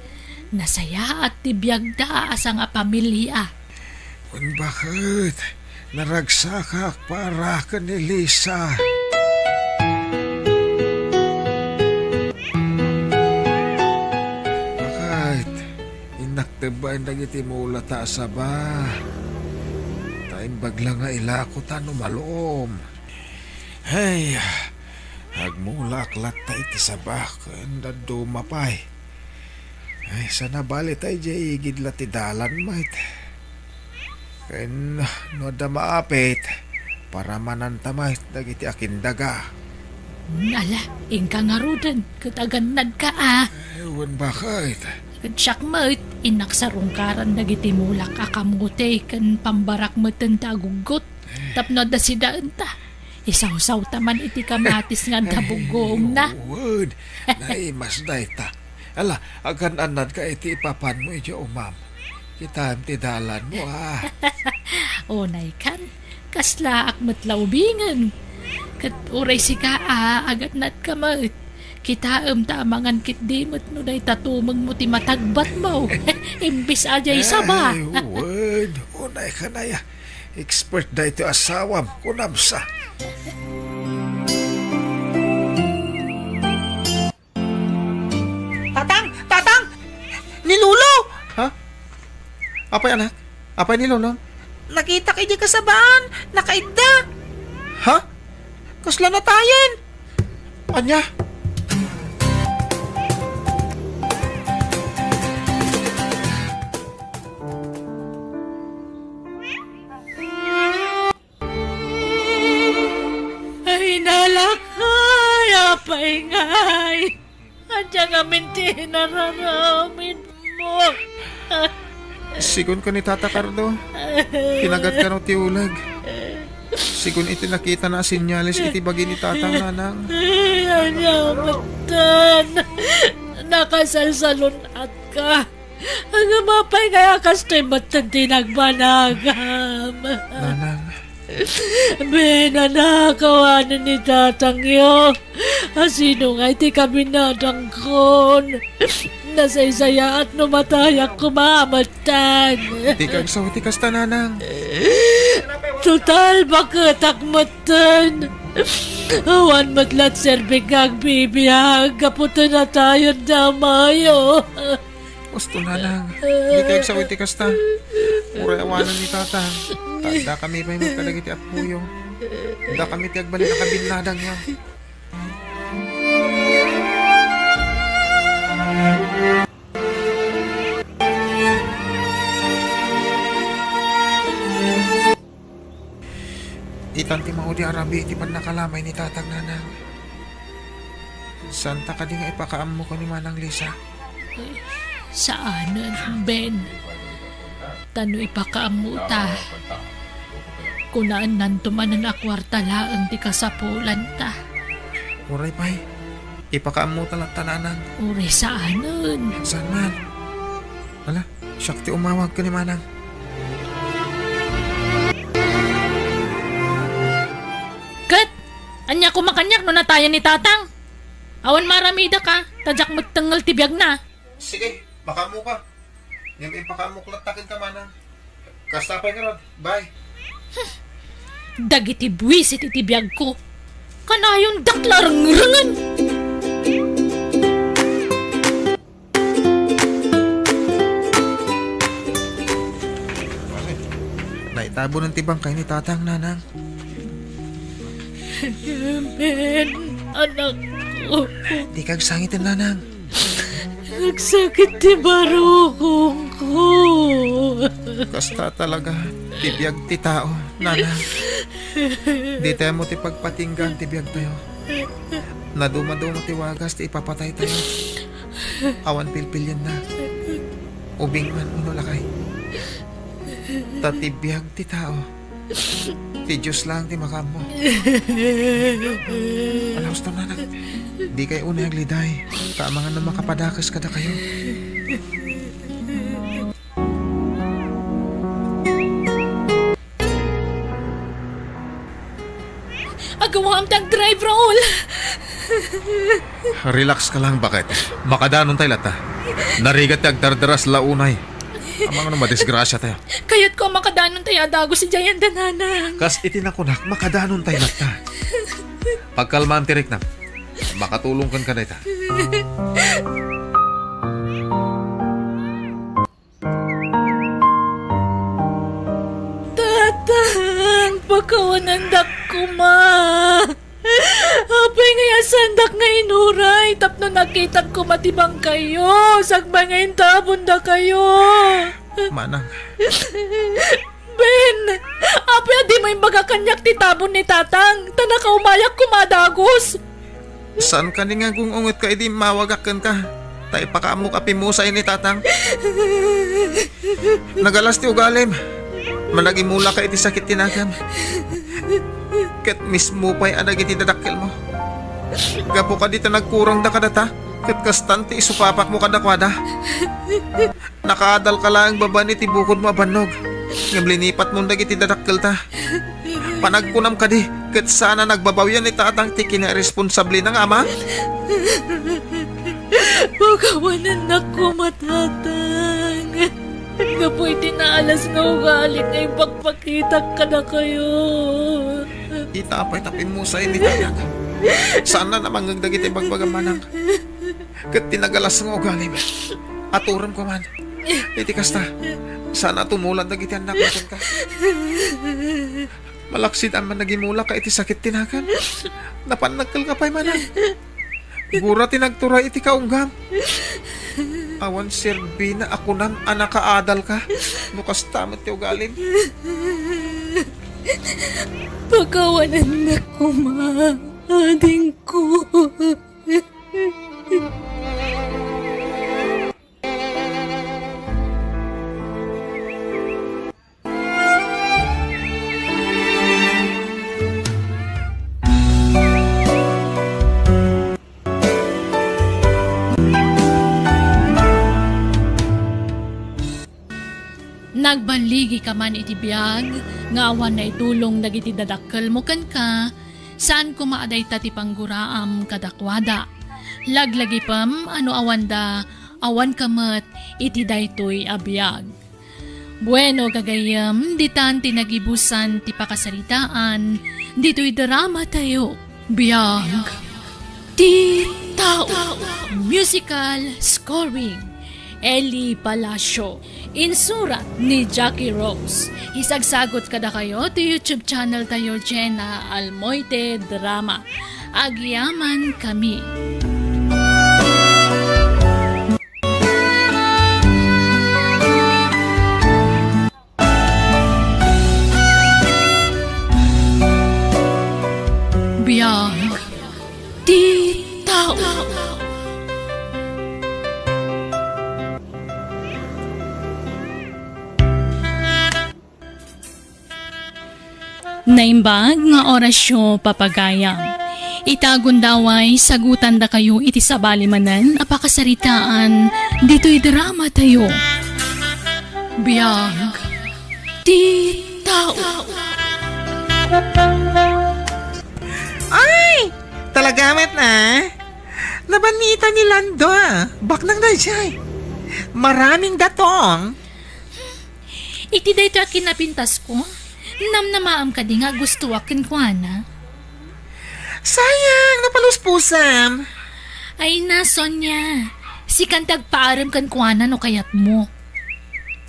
nasayaat ti biagda a sangapamilia. Wen baket, naragsakak para ken ni Lisa. Baket, innak tebbaen dagiti mulata a saba. Ta imbag la nga ilako ta no malom. Hey, agmulaak latta iti saba ken dadduma pay. Ay, saan a bali ta idiay igid la ti dalan met. Ken no adda maapit, paramananta met dagiti akindaga. Ala, inka ngaruden ket agannadka a. Ay, wen baket. Ket siak met, innak sarungkaran dagiti mulak a kamote ken pambarak metten ta aguggot. Tapno adda sidaenta, isawsawta man iti kamatis nga adda buggongna. Wen, naimas dayta. Ala, agan-annadka iti ipapanmo idiay umam. Kitaem ti dalanmo, a. Unay kan, kaslaak met la ubingen. Ket uray sika a, agannadka met. Kitaem ta amangan ketdi met no dayta tumengmo ti matagbatmo. Imbes a diay saba. Ay, wen, unay kanaya. Expert daytoy asawam, kunam sa. Tatang! Tatang! Ni Lolo! Ha? Apay, anak? Apay ni Lolo? Nakitak idiay kasabaan, nakaidda. Ha? Kasla natayen? Ania? Ay, nalakay, apay ngay. Ania ngamin ti inararamidmo? Sigun ken ni Tata Cardo, pinagat kano ti uleg. Sigun iti nakitana a senyales iti bagi ni Tatang, Nanang. Ay, ania metten? Nakasalsalun-atka. Ngem apay ngay a kastoy metten ti nagbanagam? Nanang. Binanakawan ni tatangyo. Asino ngay ti kabinadangkon? Nasaysayaat no matayak koma metten. Dika agsaw iti kasta, Nanang. Total, baketak metten. Awan met la ti serbik nga agbibiag gapu ta natayen ti amayo. Husto, Nanang. Dika agsaw iti kasta. Uray awanen ni Tatang. Ta addakami pay met kadagiti appoyo. Addakami ti agbalin a kabinnadangyo. Itan ti maudi a rabii iti pannakalamay ni Tatang, Nanang. Saanta kadi nga ipakaammo ken ni Manang Lisa? Saanen, Ben. Ta no ipakaammota, kunaennanto manen a kuarta laeng ti kasapulanta. Uray pay, ipakaammota latta, Nanang. Uray saanen. Saan man? Ala, siak ti umawag ken ni Manang. Ket, ania koma kaniak no natayen ni Tatang? Awan maaramidak a, ta diak met tengngel ti biagna. Sige, pakaammoka. Ngem ipakaammok latta kenka, Manang. Kasta pay ngarud. Bye. Dagiti buisit iti biagko, kanayondak la rengrengen. Tabunen ti bangkay ni Tatang, Nanang. Amen, anakko. Dika agsangiten, Nanang. Nagsakit ti barukongko. Kasta talaga ti biag ti tao, Nanang. Ditayo met ti pagpatinggaan ti biagtayo. Nadumaduma ti wagas ti ipapataytayo. Awan pilpilienna. Ubing man wenno lakay. Ta ti biag ti tao, ti Dios laeng ti makaammo. Ala, husto, Nanang. Dikay unay agliday. Ta amangan no makapadakes kadakayo. Agawaam ti agdrive, Raul. Relax ka lang, baket. Makadanon tay latta. Narigat ti agdardaras la unay. Amangan no madisgrasiatayo. Kayatko a makadanon tay a dagus idiay anda, Nanang. Kas iti nakunak, makadanon tay latta. Pagkalmaam ti riknam. Makatulong kenka dayta. Tatang, pakawanandak koma. Apay nga yasandak nga inuray tapno nakitak koma ti bangkayyo, sakbay nga intabondakayo. Manang. Ben, apay a dimo imbaga kaniak ti tabon ni Tatang, ta nakaumayak koma a dagus. Saan kadi nga gung-ungetka idi immawagak kenka, ta ipakaammok a pimusay ni Tatang? Nagalas ti ugalim. Managimulaka iti sakit ti nagan. Ket mismo pay a dagiti dadakkelmo. Gapu kadi ta nagkurangda kadata, ket kastan ti isupapakmo kadakuada. Nakaadalka laeng babaen iti bukodmo a bannog, ngem linipatmon dagiti dadakkelta. Panagkunam kadi, ket saan a nagbabawian ni Tatang ti kinairesponsablena nga ama? Pakawanannak koma, Tatang. Gapu iti naalas nga ugalik nga ipakpakitak kadakayo. Ita pay ta pimusay ni Tatang. Saan a namangngeg dagiti ibagbagam, Manang. Ket ti nagalas nga ugalim, aturem koma. Iti kasta, saan a tumulan dagiti annakmo kenka. Malaksid a managimulaka iti sakit ti nagan. Napannagkelka pay, Manang. Gura ti nagturay iti kaunggam. Awan serbina a kunam a nakaadalka no kasta met ti ugalim. Pakawanannak koma, adingko. Nagballigika man iti biag nga awan naitulong dagiti dadakkelmo kenka, saan koma a dayta ti pangguraam kadakuada. Laglagipem a no awanda, awanka met iti daytoy a biag. Bueno, gagayyem, ditan ti nagibusan ti pakasaritaan ditoy drama tayo. Biag ti tao. Musical scoring, Eli Palacio. Insurat ni Jackie Rose. Isagsagot kadakayo ti YouTube channel tayo, Jenna Almoite Drama. Agyaman kami. Biag ti tao. Naimbag nga orasyo, papagayam. Ita gundaway, sagutandakayo iti sabali manen a pakasaritaan ditoy drama tayo. Biag ti tao. Ay! Talaga met, a? Nabannitan ni Lando, a. Baknang daydiay. Maraming datong. Iti daytoy a kinapintasko, namnamaam kadi nga agustoak kenkuana? Sayang, napaluspusam. Ay na, Sonia. Sikan ti agpaarem kenkuana no kayatmo.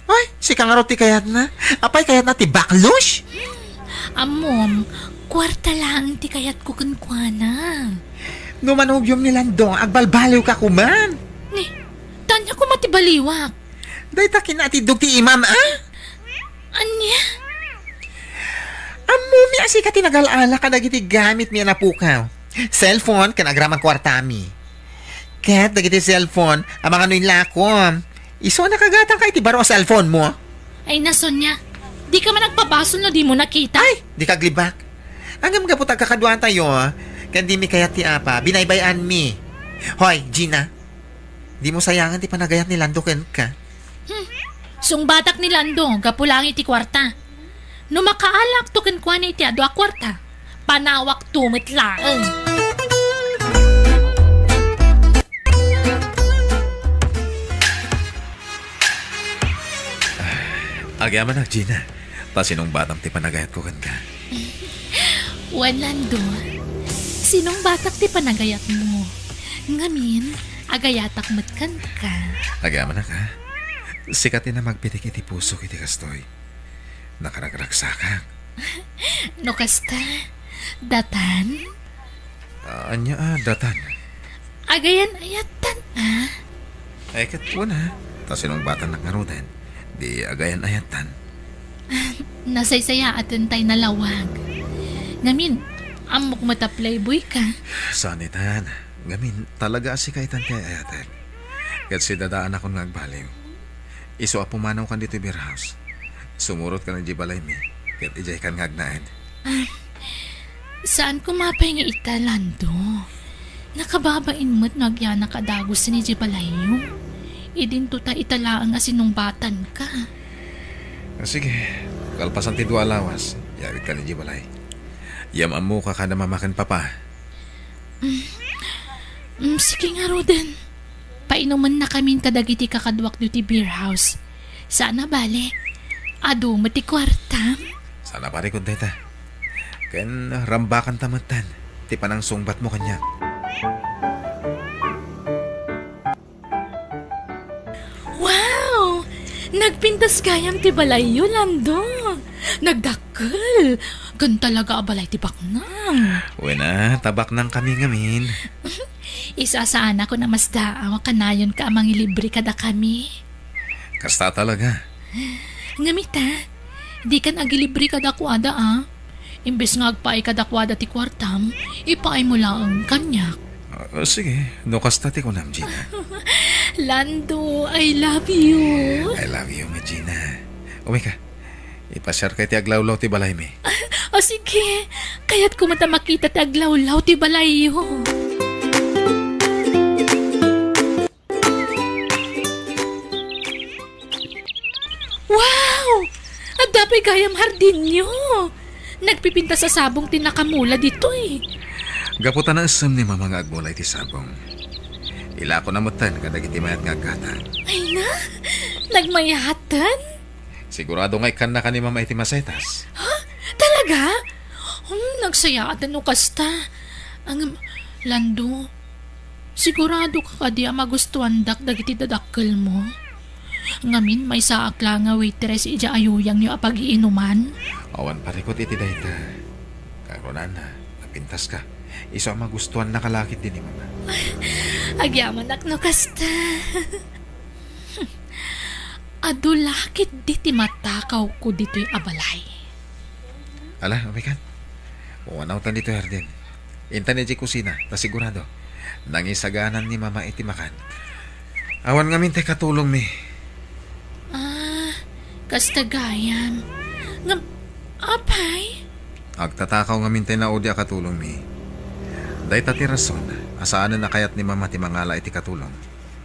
Ay, sika ngarud ti kayatna? Apay, kayatna ti baklos? Ammom, kuarta laeng ti kayatko kenkuana. No manugyom ni Lando, agbalbaliwka koma. Ni, ania koma ti baliwak? Dayta kinatiddog ti imam, a? Ania? Ammomi a sika ti nagal-ala kadagiti gamitmi a napukaw. Cellphone ken agraman kuartami. Ket dagiti cellphone a mangano inlakom, isu a nakagatangka iti baro a cellphone mo. Ay, na, Sonia, dika man agpabasol no dimo nakita. Ay, dika aglibak. Ngem gapu ta agkakaduatayo, ken dimi kayat ti apa, binaybay-anmi. Hoy, Gina, dimo sayangan ti panagayat ni Lando kenka. Hmm. Sungbatak ni Lando, gapu laeng iti kuarta. No makaalakto kenkuana iti adu a kuarta, panawakto met laeng. Agyamanak, Gina. Ta sinungbatam ti panagayatko kenka. Wen, Lando, sinungbatak ti panagayatmo. Ngamin, agayatak met kenka. Agyamanak, ha? Sika ti namagpitik iti pusok iti kastoy. Nakaragragsakak. No kasta, datan? Ah, ania a datan? Agayan-ayattan, a? Ay, ket wen, a. Ta sinungbatannak ngaruden, di agayan-ayattan. Nasaysayaatentay nalawag. Ngamin, ammok met a playboy ka. Saan itan. Ngamin, talaga a sika itan ti ay-ayatek. Ket sidadaanakon nga agbaliw. Isu a pumanawkan ditoy beer house. Sumurotkan idiay balaymi, ket idiaykan nga agnaed. Ah, saan koma pay nga ita, Lando? Nakababain met no agyanak a dagusen idiay balayyo. Idinto ta ita laeng a sinungbatanka. Ah, sige, kalpasan ti dua a lawas, yawidkan idiay balay. Yam-ammoka kada mama ken papa. Mm. Mm, sige ngaruden. Painumennakamin kadagiti kakaduak ditoy beer house. Saan a bale, adu met ti kuartam. Saan a parikut dayta. Ken rambakanta metten ti panangsungbatmo kaniak. Wow! Nagpintas gayam ti balayyo, Lando. Nagdakkel. Ken talaga a balay ti baknang. Wen a, ta baknangkami ngamin. Isasaanakon a masdaaw a kanayonka a mangilibre kadakami. Kasta talaga. Ngem ita, dikan agilibre kadakuada, a. Imbes nga agpaay kadakuada ti kuartam, ipaaymo laeng kaniak. Ah, sige, no kasta ti kunam, Gina. Lando, I love you. I love you, nga Gina. Umay ka. Ipasiarka iti aglawlaw ti balaymi. O sige, kayatko met a makita ti aglawlaw ti balayyo. Wow! Adda pay gayam hardinyo! Nagpipintas a sabong ti nakamula ditoy. Gapu ta naessem ni Mama nga agmula iti sabong, ilakona metten kadagiti mayat nga aggatang. Ay na! Nagmayaten? Sigurado nga ikkannaka ni Mama iti masetas. Ha? Talaga? Hmm, nagsayaaten no kasta. Ang, Lando, sigurado ka kadi a magustuandak dagiti dadakkelmo? Ngamin, maysaak la nga waitress idiay ayuyangyo a pagiinuman? Awan parikut iti dayta. Karunaanna, napintaska. Isu a magustuannaka la ketdi ni Mama. Agyamanak no kasta. Adu la ketdi ti matakawko ditoy a balay. Ala, umaykan. Pumanawtan ditoy hardin. Intan idiay kusina, ta sigurado, nangisaganan ni Mama iti makan. Awan ngamin ti katulongmi. Ah, kasta gayam. Ngem, apay? Agtatakaw ngamin ti naudi a katulongmi. Dayta ti rason a saanen a kayat ni Mama ti mangala iti katulong.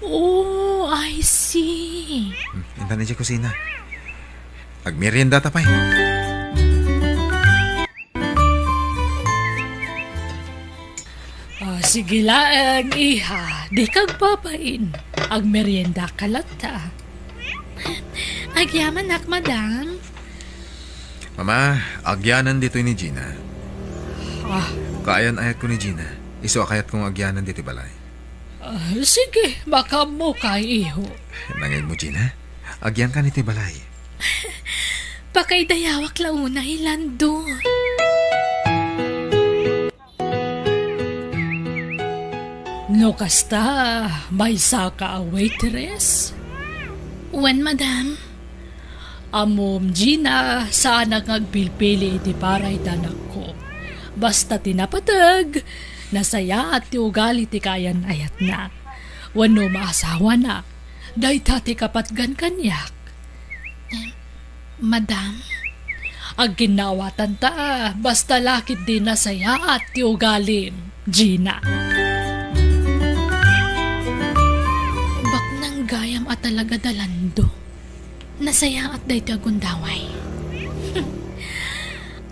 Oh, I see. Hmm, intan idiay kusina. Agmeriendata pay. Ah, sige laeng, iha. Dika agbabain. Agmeriendaka latta. Agyamanak, madam. Mama, agyanan ditoy ni Gina. Ah. Kaayan-ayatko ni Gina. Isu a kayatko nga agyanan ditoy balay. Ah, sige, makaammoka, iho. Nangegmo, Gina? Agyangkan iti balay. Pakaidayawak la unay, Lando. No kasta, maysaka a waitress? Wen, madam. Ammom, Gina, saanak nga agpilpili iti para iti anakko. Basta ti napateg, nasayaat ti ugali ti kaayan-ayatna. Wenno maasawana, dayta ti kapatgan kaniak. Em, madam? Agginnaawatan ta, basta la ketdi nasayaat ti ugalim, Gina. Baknang gayam a talaga da, Lando. Nasayaat daytoy a gundaway.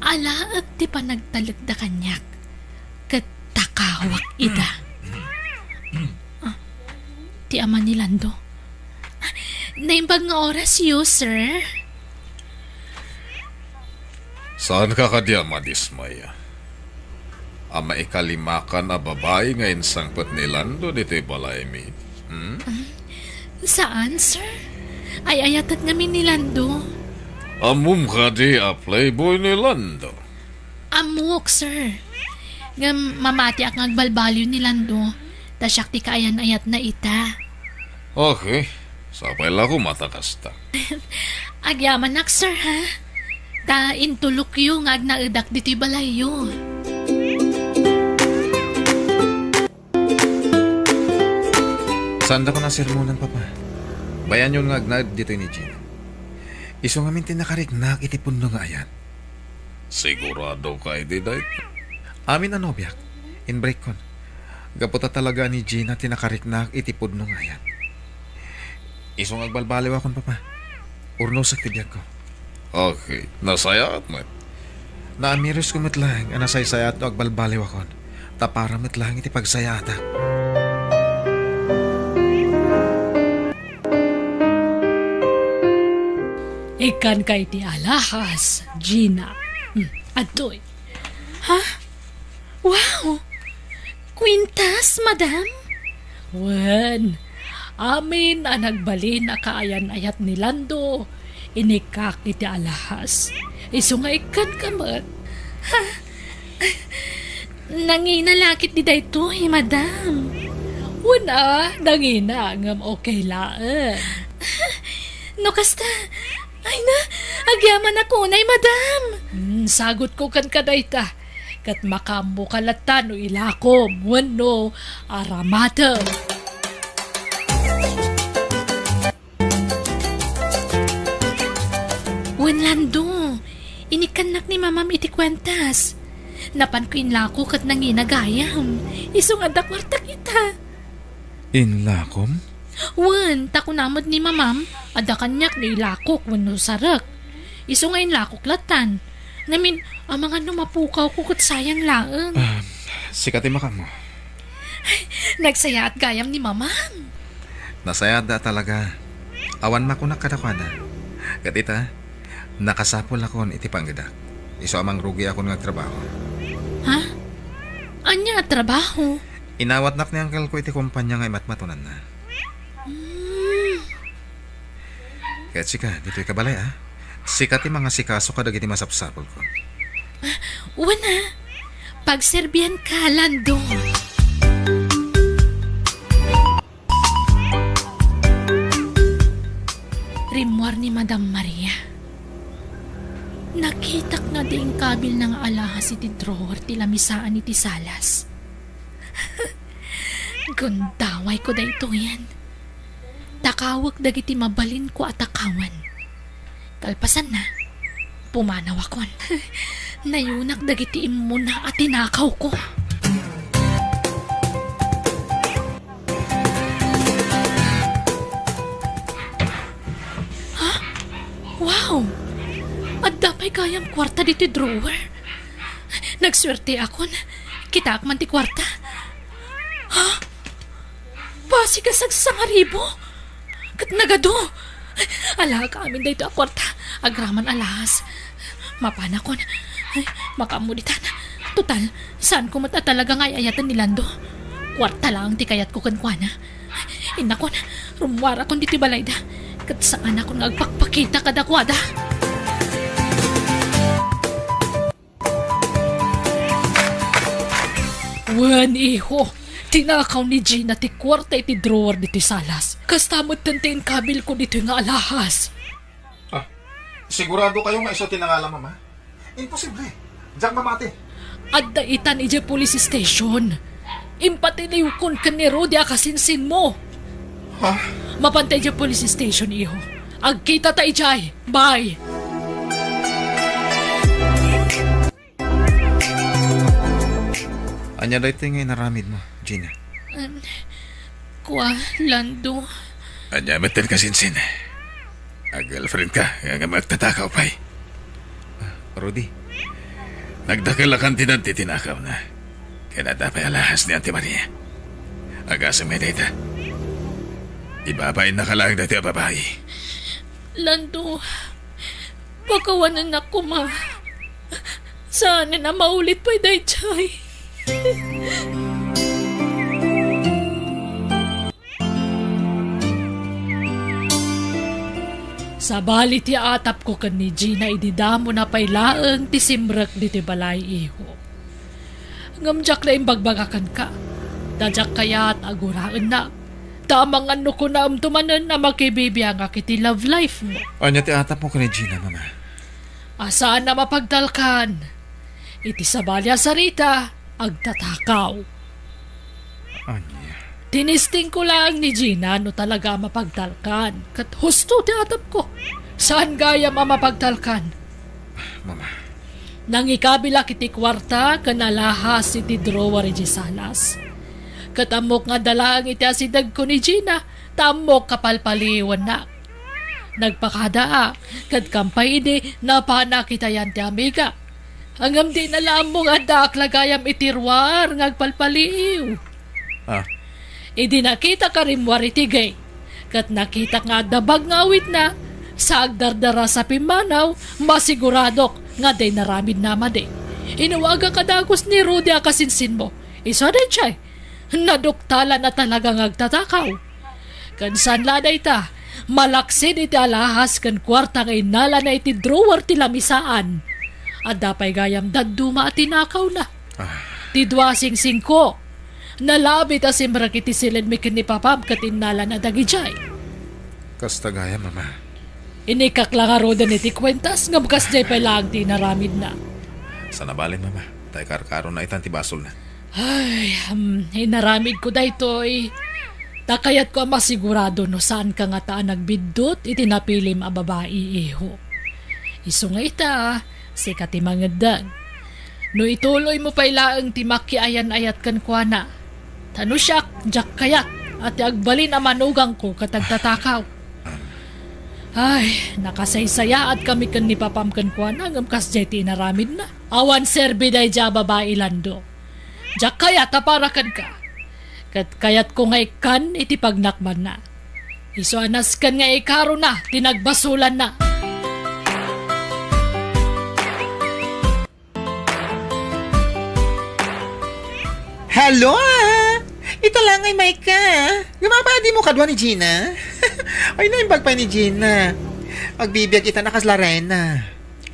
Alaek ti panagtalekda kaniak, ket takawak ida. Ah, ti ama ni Lando. Ah, naimbag nga orasyo, sir. Saanka kadi a madismay a maikalimakan a babai nga insangpet ni Lando ditoy balaymi? Hmm? Saan, sir? Ay-ayatek ngamin ni Lando. Ammom kadi a playboy ni Lando? Ammok, sir. Ngem mamatiak nga agbalbaliw ni Lando, ta siak ti kaayan-ayatna ita. Okay. Sapay la koma ta kasta. Agyamanak, sir, ha? Ta intulokyo nga agnaedak ditoy balayyo. Saandakon a sermonan, Papa. Bayanyon nga agnaed ditoy ni Gina. Isu ngamin ti nakariknak iti pudno nga ayat. Siguradoka iti dayta? Amin a nobiak. Inbreakkon. Gapu ta talaga ni Gina ti nakariknak iti pudno nga ayat. Isu nga agbalbaliwakon, Papa. Urnosek ti biagko. Okay. Nasayaat met. Naamirusko met laeng a nasaysayaat no agbalbaliwakon. Ta para met laeng iti pagsayaatak. Ikkanka iti alahas, Gina. Hmm, adtoy. Ha? Wow! Kwintas, madam? Wen, amin a nagbalin a kaayan-ayat ni Lando, inikkak iti alahas. Isu nga ikkanka met. Ha? Nangina la ketdi daytoy, madam. Wen a, nangina, ngem okay laeng. No kasta, ay na, agyamanak unay, madam. Hmm, sagutko kenka dayta. Ket makaammoka latta no ilakom wenno aramatem. Wen, Lando, inikkannak ni Mamam iti kuentas. Napanko inlako ket nangina gayam. Isu nga adda kuartak ita. Inlakom? Wen, ta kuna met ni Mamam, adda kaniak no ilakok wenno sarek. Isu nga inlakok lattan. Ngamin, amangan no mapukawko ket sayang laeng. Ah, sika ti makaammo. Nagsayaat gayam ni Mamam. Nasayaatda talaga. Awan makunak kadakuada. Ket ita, nakasapulakon iti pangedak. Isu a mangrugiakon nga agtrabaho. Ha? Ania a trabaho? Inawatnak ni angkelko iti kompania nga imatmatonanna. Hmm. Ket sika, ditoy ka balay, a? Sika ti mangasikaso kadagiti masapsapulko. Ah, wen a. Pagserbianka, Lando. Rimmuar ni Madam Maria. Nakitak nga di inkabilna nga alahas iti drawer ti lamisaan iti salas. Gundawayko daytoyen. Takawek dagiti mabalinko a takawan. Kalpasanna, pumanawakon. Nayunak dagiti immuna a tinakawko. Ha? Wow! Adda pay gayam kuarta ditoy drawer. Nagsuerteakon. Kitaak man ti kuarta. Ha? Basig a sagsangaribu. Ket nagadu. Alaak amin daytoy a kuarta. Agraman a laas. Mapanakon. Ay, makaammo ditan. Total, saanko met a talaga nga ay-ayaten ni Lando. Kuarta laeng ti kayatko kenkuana. Innakon, rummuarakon ditoy balayda. Ket saanakon nga agpakpakita kadakuada. Wen, iho, tinakaw ni Gina ti kuarta iti drawer ditoy salas. Kasta metten ti inkabilko ditoy nga alahas. Ah, sigurado kayo nga isu ti nangalam, Mama? Imposible. Diak mamati. Adda itan idiay police station. Impatiliwkon ken ni Rudy a kasinsinmo. Ha? Mapanta idiay police station, iho. Agkitata idiay. Bye. Ania daytoy nga inaramidmo, Gina? Em, kua, Lando. Ania met ti kasinsin? Ag-girlfriend ka, nga magtatakaw pay. Ah, Rudy. Nagdakelakan ti nagtitinakawna. Ken adda pay alahas ni Auntie Maria. Agasem ngay dayta. Ibabain na ka laeng daytoy a babai. Lando, pakawanennak koma. Saanen a maulit pay daydiay. Sabali ti atapko ken ni Gina idi damona pay laeng ti simrek ditoy balay, iho. Ngem diak la imbagbaga kenka. Ta diak kayat a guraennak. Ta amangan no kunaemto manen a makibibiangak iti love life mo. Ania ti atapmo ken ni Gina, Mama? A saan a mapagtalkan. Iti sabali a sarita, agtatakaw. Ania? Tinistingko laeng ni Gina no talaga a mapagtalkan. Ket husto ti atapko. Saan gayam a mapagtalkan. Mama. Nangikabilak iti kuarta ken alahas iti drawer idiay salas. Ket ammok nga adda laeng iti asidegko ni Gina, ta ammok a palpaliiwennak. Nagpakadaak, ket kampay idi napanak iti ayan ti amiga. Ngem dina la ammo nga addaak la gayam iti ruar nga agpalpaliiw. Ah. Idi nakitak a rimmuar iti gate, ket nakitak nga adda bag nga awitna, sa agdardarasa pimmanaw, masiguradok nga adda inaramidna madi. Inawagak a dagus ni Rudy a kasinsinmo. Isu a daydiay, naduktalan a talaga nga agtatakaw. Ken saan la dayta, malaksid iti alahas ken kuarta nga innalana iti drawer ti lamisaan. Adda pay gayam dadduma a tinakawna. Ah. Ti dua a singsingko, nalabit a simrek iti silenmi ken ni Papam ket innalana dagidiay. Kasta gayam, Mama. Inikak la ngaruden iti kuentas ngem kasdiay pay laeng ti inaramidna. Saan a bale, Mama, ta ikarkarona itan ti basolna. Ay, um, inaramidko daytoy. Ta kayatko a masigurado no saanka ngata a nagbiddut iti napilim a babai, iho. Isu nga ita, sika ti mangeddeng. No ituloymo pay laeng ti makiayan-ayat kenkuana. Ta no siak, diak kayat, a ti agbalin a manugangko ket agtatakaw. Ay, nakasaysayaatkami ken ni Papam kenkuana ngem kasdiay ti inaramidna. Awan serbi daydiay a babai, Lando. Diak kayat a para kenka. Ket kayatko nga ikkan iti pagnakbanna. Isu a nasken nga ikarona ti nagbasolanna. Hello, ah! Ita la ngay, Micah. Lumapad mo kadua ni Gina? Ay, naimbag pay ni Gina. Agbibiag ita na kas Lorena.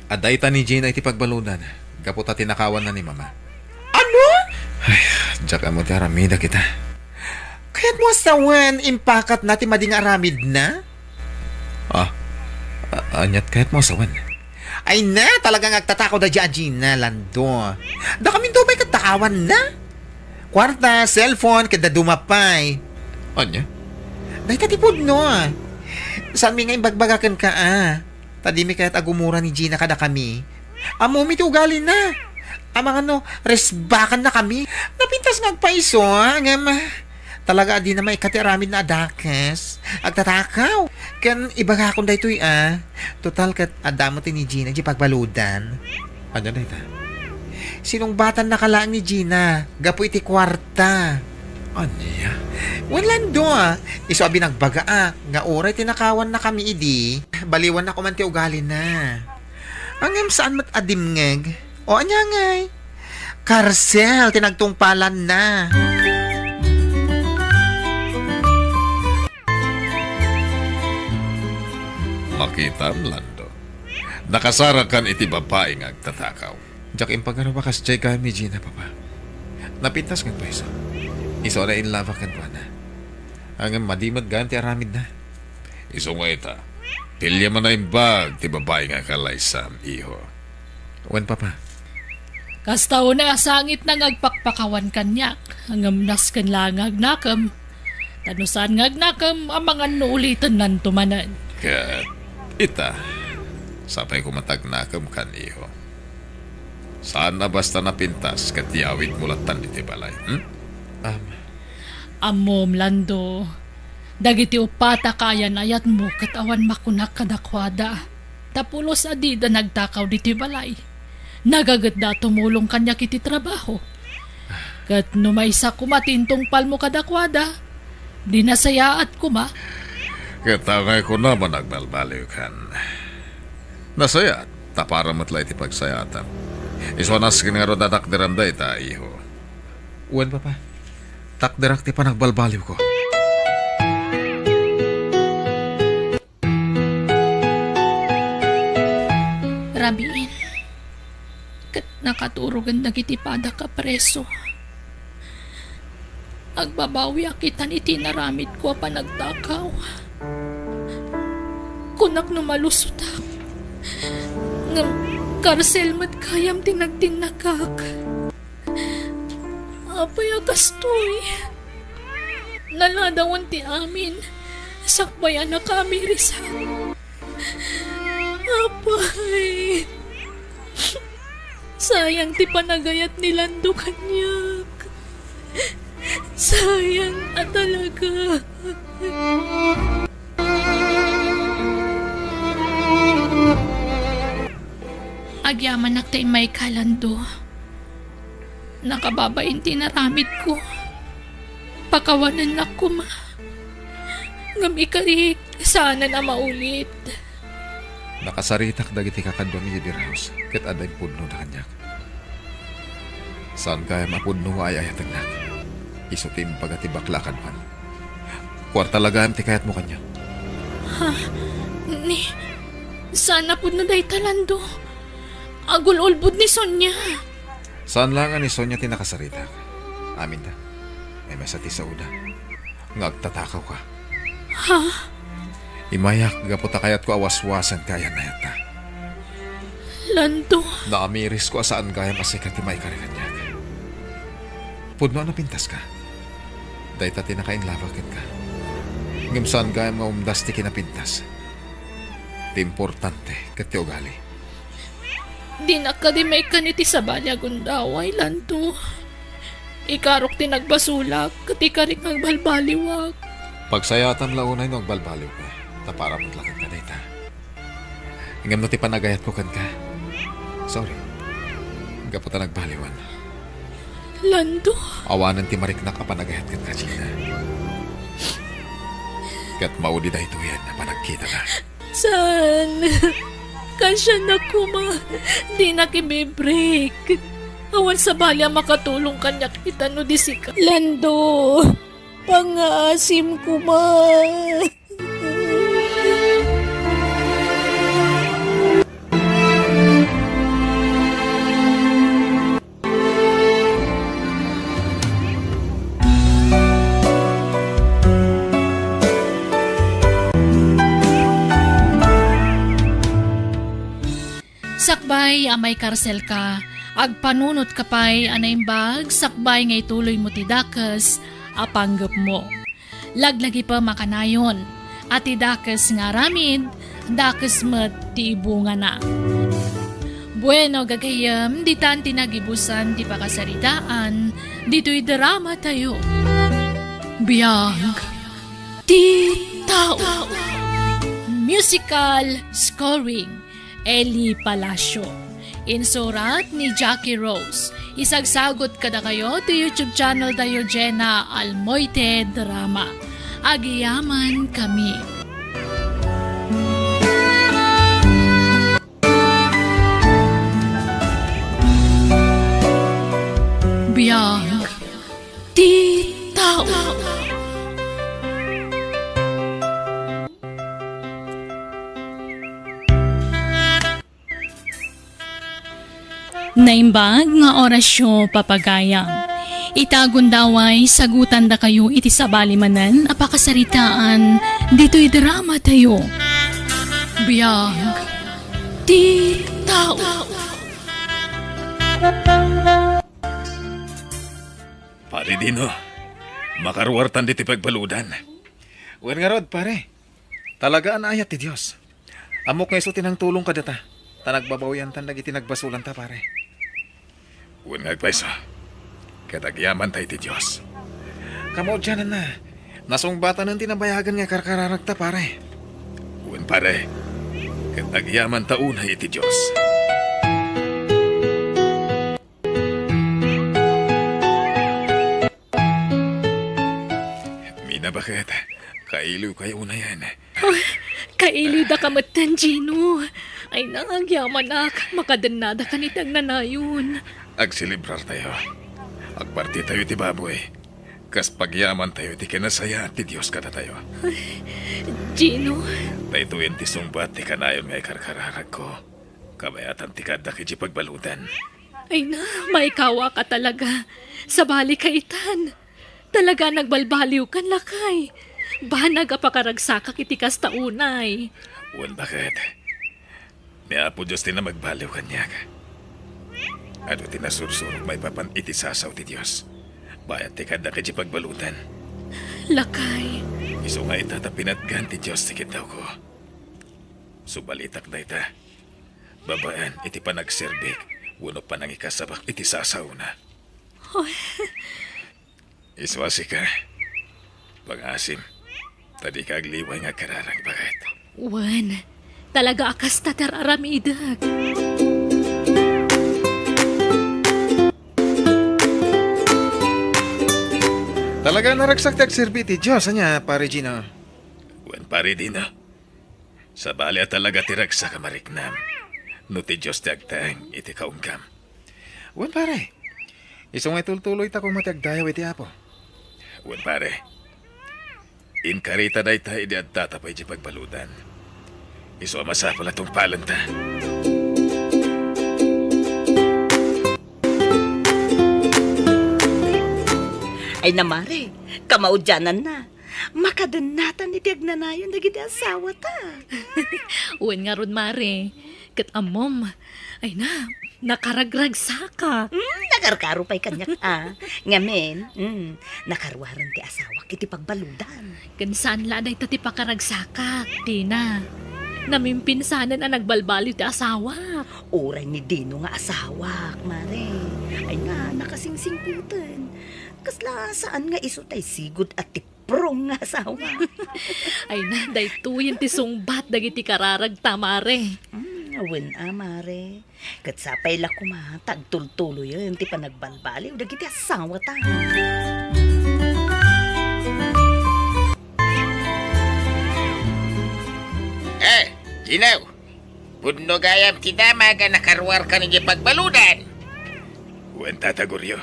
Adda ita ni Gina iti pagbaludan, gapu ta tinakawanna ni Mama. Ano? Ay, diak ammo ti aramida kita. Kayatmo a sawen, impakatna ti madi nga aramidna? Ah, a-, aniat kayatmo a sawen? Ay na, talaga nga agtatakaw da di a Gina, Lando. Dakaminto pay ket takawanna. Kuarta, cellphone, ket dadduma pay. Ania? Dayta ti pudno. Saanmi nga imbagbaga kenka, a. Ta dimi kayat a gumura ni Gina kadakami. Ammomi ti ugalina. Amangan no, resbakanna kami. Napintas nga agpaiso, ngem talaga a dina maikkat ti aramidna a dakes. Agtatakaw. Ken ibagakon daytoy, a. Total ket adda met ni Gina di pagbaludan. Ania dayta? Sinungbatannaka laeng ni Gina gapu iti kuarta. Ania? Wen, Lando, a. Isu a binagbaga, a, nga uray tinakawanna kami idi, baliwanna koman ti ugalina. Ngem saan met a dimngeg? O ania ngay? Karsel ti nagtungpalanna. Makitam, Lando. Nakasarakan iti babai nga agtatakaw. Diak impagaruba kasdiay gayam ni Gina, Papa. Napintas nga agpayso. Isu a nainlabak kenkuana. Ngem madi met gayam ti aramidna. Isu nga ita, piliem a naimbag ti babai nga kalaysam, iho. Wen, Papa. Kasta unay a sangitna nga agpakpakawan kaniak, ngem nasken laeng nga agnakem. Ta no saan nga agnakem, amangan no ulitennanto manen. Ket ita, sapay koma ta agnakem kan, iho. Saan a basta napintas ket yawidmo lattan ditoy balay, hmm? Am. Ammom, Lando, dagiti uppat a kaayan-ayatmo ket awan makunak kadakuada, ta pulos a dida nagtakaw ditoy balay. Nagagetda a tumulong kaniak iti trabaho. Ket no maysa koma ti intungpalmo kadakuada, di nasayaat koma. Ket angay kuna man agbalbaliwkan. Nasayaat, ta para met la iti pagsayaatam. Isu a nasken ngarud a takderam dayta, iho. Wen, Papa. Takderak ti panagbalbaliwko. Rabiin, ket nakaturogen dagiti padak a preso. Agbabawiak itan iti inaramidko a panagtakaw. Kunak no malusotak, ngem karsel met gayam ti nagtinnakak. Apay a kastoy? Naladawen ti amin, sakbay a nakaamirisan. Apay, sayang ti panagayat ni Lando kaniak. Sayang a talaga. Agyamanak ta immayka, Lando. Nakababain ti inaramidko. Pakawanennak koma. Ngem ikarik, saanen a maulit. Nakasaritak dagiti kakaduam idiay beer house, ket adda impudnona kaniak. Saan gayam a pudno nga ay-ayatennak. Isu ti imbaga ti bakla a kaduam. Kuarta la gayam ti kayatmo kaniak. Ha? Ni, saan a pudno dayta, Lando. Agul-ulbod ni Sonia. Saan laeng a ni Sonia ti nakasaritak. Aminda. Ay, maysa ti saoda nga agtatakaw ka. Ha? Imayak gapu ta kayatko a waswasen ti ayan-ayatta. Lando. Naamirisko a saan gayam a sika ti maikari kaniak. Pudno a napintas ka. Dayta ti nakainlabak kenka. Ngem saan gayam nga umdas ti kinapintas. Ti importante ket ti ugali. Dinak kadi maikkan iti sabali a gundaway, Lando. Ikarok ti nagbasolak, ket ikarik nga agbalbaliwak. Pagsayaatam la unay no agbalbaliwka, ta para met la kenka dayta. Ngem no ti panagayatko kenka, sorry. Gapu ta nagbaliwan. Lando? Awanen ti mariknak a panagayat kenka, Gina. Ket maudi daytoyen a panagkitana. Saan? Kasianak koma. Dinak ibibreak. Awan sabali a makatulong kaniak ita no di sika. Lando, pangngaasim koma. Sakbay a maikarselka, agpanunotka pay a naimbag sakbay nga ituloymo ti dakes a panggepmo. Laglagipem a kanayon a ti dakes nga aramid, dakes met ti ibungana. Bueno, gagayyem, ditan ti nagibusan ti pakasaritaan ditoy drama tayo. Biag ti tao. Musical scoring, Eli Palacio. Insurat ni Jackie Rose. Isagsagot kadakayo ti YouTube channel tayo, Jenna Almoite Drama. Agyamankami. Biag ti tao. Naimbag nga orasyo, papagayam. Ita gundaway, sagutandakayo iti sabali manen a pakasaritaan ditoy drama tayo. Biag ti tao. Pare Dino, makaruartan ditoy pagbaludan. Wen ngarud, pare. Talaga a naayat ti Dios. Ammok nga isu ti nangtulong kadata, ta nagbabawiantan dagiti nagbasolanta, pare. Wen nga agpayso, ket agyamanta iti Dios. Kamaudiananna, nasungbatanen ti nabayagen nga karkararagta, pare. Wen, pare, ket agyamanta unay iti Dios. Mina, baket, kailiwkayo unayen. Ay, kailiwdaka metten, Gino. Ay, nagyamanak, makadennadakan iti agnanayon. Agselebrartayo. Agpartitayo iti baboy. Kas pagyamantayo iti kinasayaat ti Dios kadatayo. Gino. Daytoyen ti sungbat ti kanayon nga ikarkararagko. Kabayatan ti kaaddak iti pagbaludan. Ay na, maikawaka talaga. Sabali ka itan. Talaga nagbalbaliwkan, lakay. Banag a pakaragsakak iti kasta unay. Wen, baket. Ni Apo Dios ti namagbaliw kaniak. Adu ti nasursurok maipapan iti sasaw ti Dios. Bayat ti kaaddak iti pagbaludan. Lakay. Isu nga ita ta pinatgan ti Dios ti kiddawko. Subalitak dayta. Babaen iti panagserbik wenno panangikasabak iti sasawna. Oy. Isu a sika, pangasim, ta dika agliway nga agkararag, baket. Wen, talaga a kasta ti ar-aramidek. Talaga a naragsak ti agserbi ti Dios, ania, Pare Gino? Wen, Pare Dino. Sabali a talaga ti ragsak a mariknam no ti Dios ti agtaeng iti kaunggam. Wen, pare, isu nga itultuloyta koma ti agdayaw iti Apo. Wen, pare, inkarita dayta idi adda ta pay idiay pagbaludan. Isu a masapul a tungpalenta. Ay na, mare, kamaudiananna. Makadennatan iti agnanayon dagiti asawata. Wen ngarud, mare. Ket ammom, ay na, nakaragragsakak. Hmm, nakarkaro pay kaniak, a. Ngamin, hmm, nakaruaren ti asawak iti pagbaludan. Ken saan la a dayta ti pakaragsakak, Dina. Namimpinsanen a nagbalbaliw ti asawak. Uray ni Dino nga asawak, mare. Ay na, nakasingsingpeten. Kasla saan nga isu tay sigud a tip- prong nga asawa. Ay na, daytoyen ti sungbat dagiti kararagta, mare. Hmm, wen a, mare. Ket sapay la koma ta agtultuloyen ti panagbalbaliw dagiti asawata. Eh, Gino, pudno gayam ti damag a nakaruarkan idiay pagbaludan. Wen, Tata Goryo.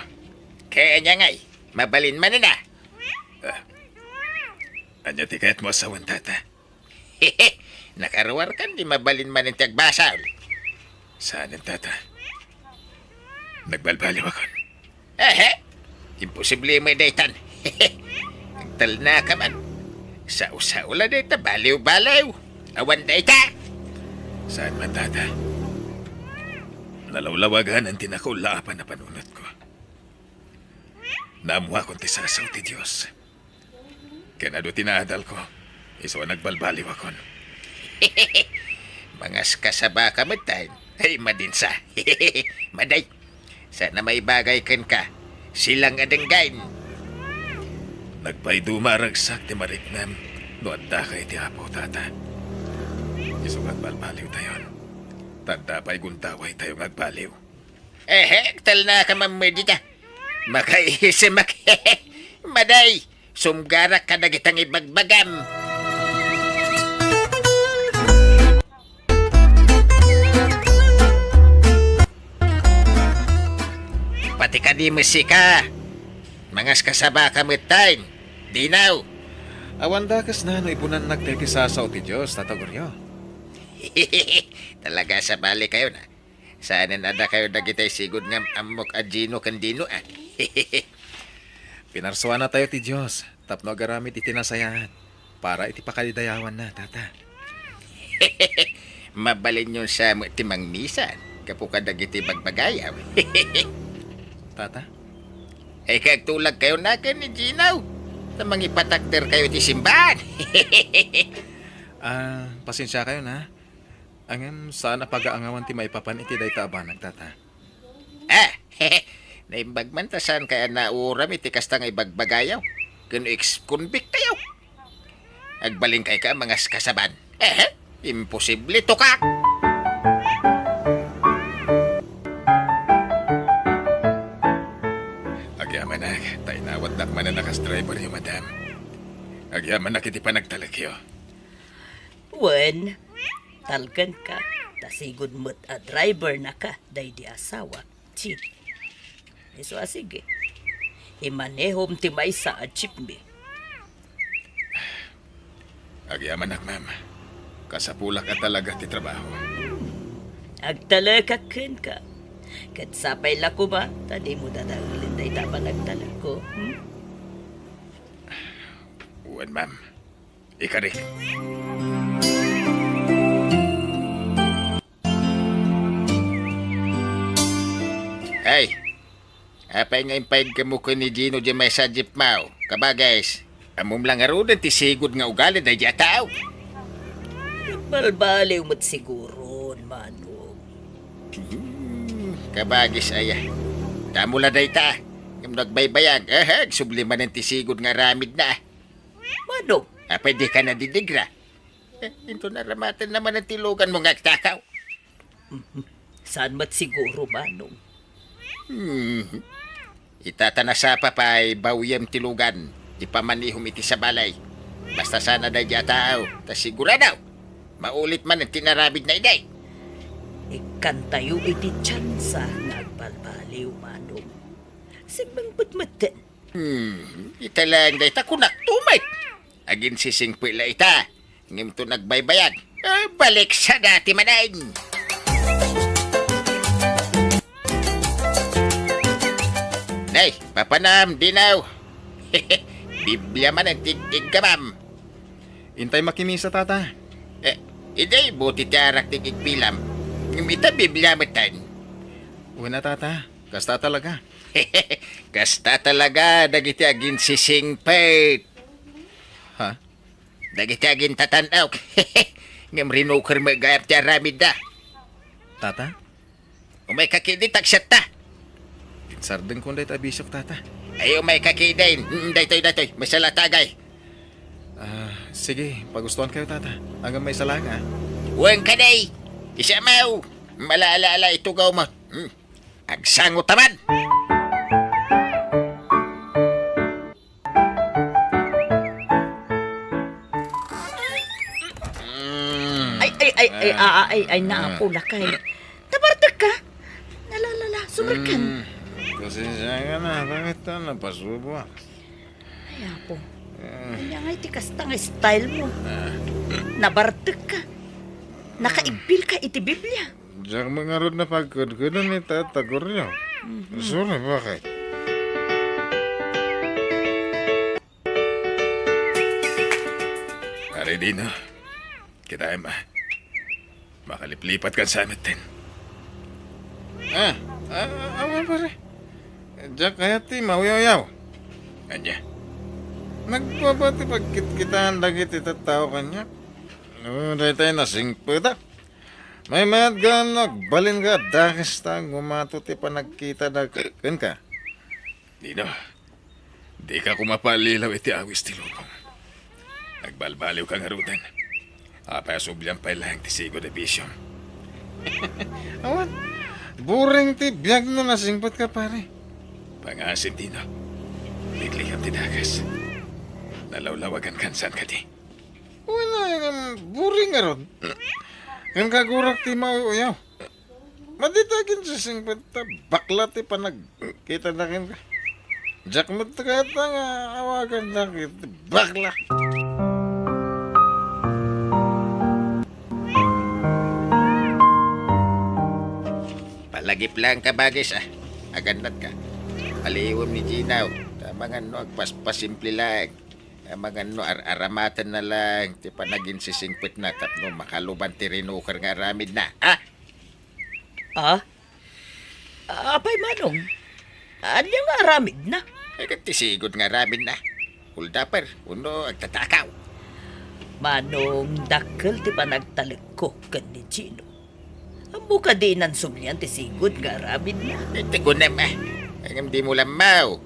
Kaya niya ngay, mabalin manen a. Ah. Ania ti kayatmo a sawen, Tata? Nakaruarkan di mabalin manen ti agbasol. Saanen, Tata. Nagbalbaliwakon. Ehe, imposible met daytan. Agtalnaka man. Sao-sao la dayta, baliw-baliw. Awan dayta. Saan man, Tata. Nalawlawaganan ti nakaulaapan a panunotko. Naammoakon ti sasaw ti Dios. Ken adu ti naadalko, isu a nagbalbaliwakon. Mangaskasabaka metten. Ay, madinsa. Maday. Saan a maibagay kenka. Silang a denggen. Nagpayduma a ragsak ti mariknam no addaka iti Apo, Tata. Isu nga agbalbaliwtayon. Ta adda pay gundawaytayo nga agbaliw. Ehe, agtalnaka man met dita. Makaisimak. Maday, sumgarak kadagiti nangibagbagam. Pati kadi met sika, mangaskasabaka metten, Dino. Awan dakes na no ipunannak daydi sasaw ti Dios, Tata Goryo. Talaga, sabali kayo na. Saanen a dakayo dagiti sigud nga ammok a Gino ken Dino, a? Pinarsuanatayo ti Dios tapno agaramid iti nasayaat para iti pakalidayawanna, Tata. Mabalinyon sa met ti mangmisa gapu kadagiti bagbagayaw. Tata? Ay, kagtulagkayo naken ni Gino. Ta mangipatakderkayo iti simbahan. Ah, pasensiakayon, ha? Ngem saan a pagaangawan ti maipapan iti dayta a banag, Tata. Ah, naimbag man ta saan kaya nauram iti kasta nga ibagbagayaw. Ken ex-convict tayo. Agbalinkayo ka a mangaskasaban. Eh, imposible, tukak! Agyamanak, ta inawatnak manen a kas driveryo, madam. Agyamanak iti panagtalekyo. Wen, talkenka, ta sigud met a drivernaka daydi asawak. Jeep. Isu a sige. Imanehom ti maysa a jeepney. Agyamanak, ma'am. Kasapulak a talaga ti trabaho. Agtalekak kenka. Ket sapay la koma, ta dimo dadaelen dayta a panagtalekko. Hmm? Wen, ma'am. Ikarik. Ay, apay nga impayegmo ken ni Gino diay maysa a jeepmo? Kabagis, ammom la ngaruden ti sigud nga ugali daydi a tao. Balbaliw met siguron, Manong. Hmm, kabagis aya. Damo la dayta. Ngem no agbaybayag, eh, agsubli manen ti sigud nga aramidna. Manong? Apay dika nadidigra? Eh, inton aramatenna manen ti luganmo nga agtakaw. Mhm. Saan met siguro, Manong? Hmm. Ita ta nasapa pay, bawyem ti lugan. Ipamanihom iti sabali. Basta saan a daydi a tao, ta sigurado, maulit manen ti inaramidna idi. Ikkantayo iti tsansa nga agbalbaliw, Manong. Simmangpet metten. Hmm, ita laeng dayta kunakto met. Aginsisingpet la ita. Ngem to nagbaybayag. Ah, balik sa dati manen. Nay, papanam, dinaw. Biblia manen ti iggamam. Intay makimisa, Tata. Eh, idi, buti ti arak ti igpilam. Ngem ita Biblia metten. Wen a, Tata. Kasta talaga. Kasta talaga dagiti aginsisingpet. Ha? Dagiti agintatan-ok. Ngem rinuker met gayam ti aramidda. Tata? Umayka ketdi ta agsiatta. Insardengkon dayta a bisiok, Tata. Ay, umayka ketdi. Mm, daytoy, daytoy. Masalatagay. Ah, sige, pagustuankayo, Tata. Ngem maysa laeng, a. Wen kadi. Isamaw. Malaalaala itugawmo. Hmm. Agsangotaman! Mm. Ay, ay, ay, ay, ah, ay, ay, naapo, lakay. Nabartek ka? Nalalala, sumerkan. Mm. Pasensya ka na, bakit ka napasubo? Ay, Apo. Eh. Ania ngay ti kasta nga style mo? Ah. Nabartek ka. Nakaigpil ka iti Biblia. Diak man ngarud napagkudkudon ni Tata Goryo. Mhm. Sorry, bakit? Pare Dino, kitaem, a. Makaliplipatkan sa metten. Ah, ah, awan, pare. Diak kayat ti mauyawyaw. Ania? Nagbaba ti pagkitkitaan dagiti tattao kaniak. No, daytay nasingpetak. Maymayat gayam no agbalinka a dakes ta gumato ti panagkitada kenka. Dino, dika koma pallilaw iti awis ti lubong. Nagbalbaliwka ngaruden. Apay a sublian pay laeng ti sigud a bisiom? Awan, boring ti biag no nasingpetka, pare. Pangasim, Dino. Liklikam ti dakes. Nalawlawagankan, saan kadi? Wen a, ngem boring ngarud. Ngem kagurak ti mauyaw. Madi ta aginsisingpet ta bakla ti panagkitada kenka. Diak met kayat nga awagannak iti bakla. Giplang ka, bagis, ah. Agannatka. Paliiwem ni Ginaw. Ta mangan no agpaspasimple laeng. Ta mangan no ar-aramatenna laeng ti panaginsisingpetna tapno makaluban ti rinuker nga aramidna, ah? Ah? Apay, Manong? Ania nga aramidna? Ay, ket ti sigud nga aramidna. Holdupper, wenno agtatakaw. Manong, dakkel ti panagtalekko ken ni Gino. Ammo kadi inansublian ti sigud nga aramidna? Iti kunem, eh. Ngem dimo lammaw.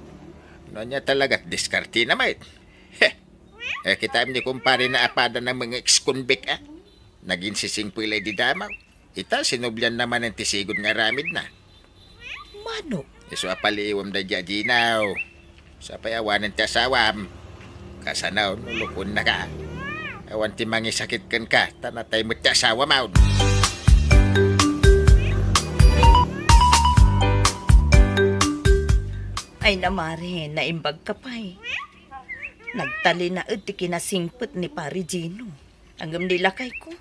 No ania talaga ti diskartena met? Heh. Eh, kitaem ni kumparena a pada nga mga ex-convict, ah. Naginsisingpet la idi damaw. Ita, sinublianna manen ti sigud nga aramidna. Manong? Isu a paliiwem daydi a Ginaw. Sapay awanen ti asawam. Kasano no lukonnaka? Awan ti mangisakit kenka, ta natay met ti asawam. Ay na, Mare, naimbagka pay. Nagtalinaed ti kinasingpet ni Pari Gino. Ngem ni lakayko,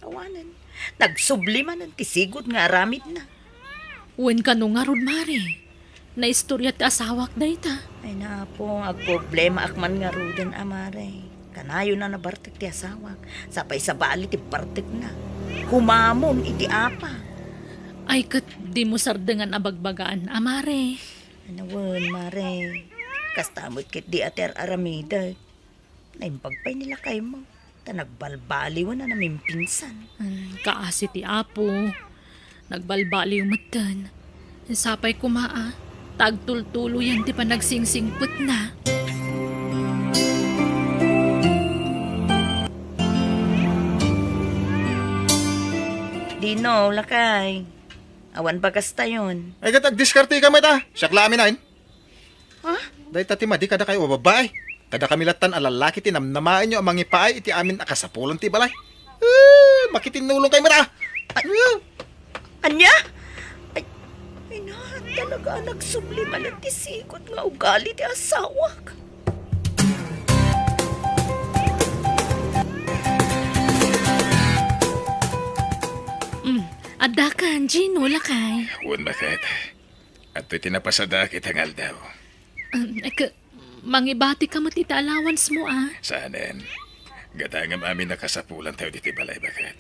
awanen. Nagsubli manen ti sigud nga aramidna. Wen kano ngarud, Mare? Naistorya ti asawak dayta. Ay, Apo, agproblemaak man ngaruden, a, Mare. Kanayon a nabartek ti asawak. Sapay sabali ti bartekna. Humamon iti apa. Ay, ket dimo sardengan a bagbagaan, a, Mare. Wen, Mare. Kasta met ketdi a ti ar-aramidek. Naimbag pay ni lakaymo, ta nagbalbaliwen a namimpinsan. Hmm, kaasi ti Apo. Nagbalbaliw metten. Sapay koma a, ta agtultuloyen ti panagsingpetna. Dino, lakay. Awan bagastayon. Ay, ket agdiskarteka met, a. Siak la amin, ayn. Ha? Dayta ti madi kadakayo a babbai. Kadakami lattan a lallaki ti namnamaenyo a mangipaay iti amin a kasapulan ti balay. Eh, makitinnulongkayo met, a. Ay, ania? Ay, ay na, talaga a nagsubli manen ti sigud nga ugali ti asawak. Mm, addakan, Gino, lakay. Wen, baket. Adtoy ti napasadak ita nga aldaw. Um, ek, mangibatika met iti allowance mo, a. Saanen. Gadangem amin a kasapulantayo ditoy balay, baket.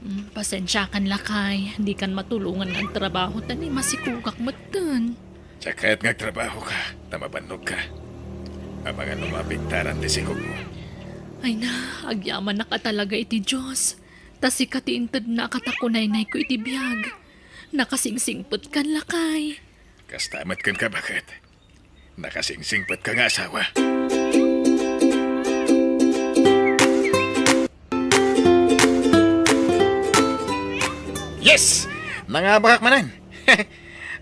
Mm, pasensiakan, lakay. Dikan matulongan nga agtrabaho ta ni masikogak metten. Diak kayat nga agtrabahoka, ta mabannogka. Amangan no maapektaran ti sikogmo. Ay na, agyamanak a talaga iti Dios. Ta sika ti intedna a katakunaynayko iti biag. Nakasingsingpetkan, lakay. Kasta met kenka, baket. Nakasingsingpetka nga asawa. Yes! Nangabakak manen.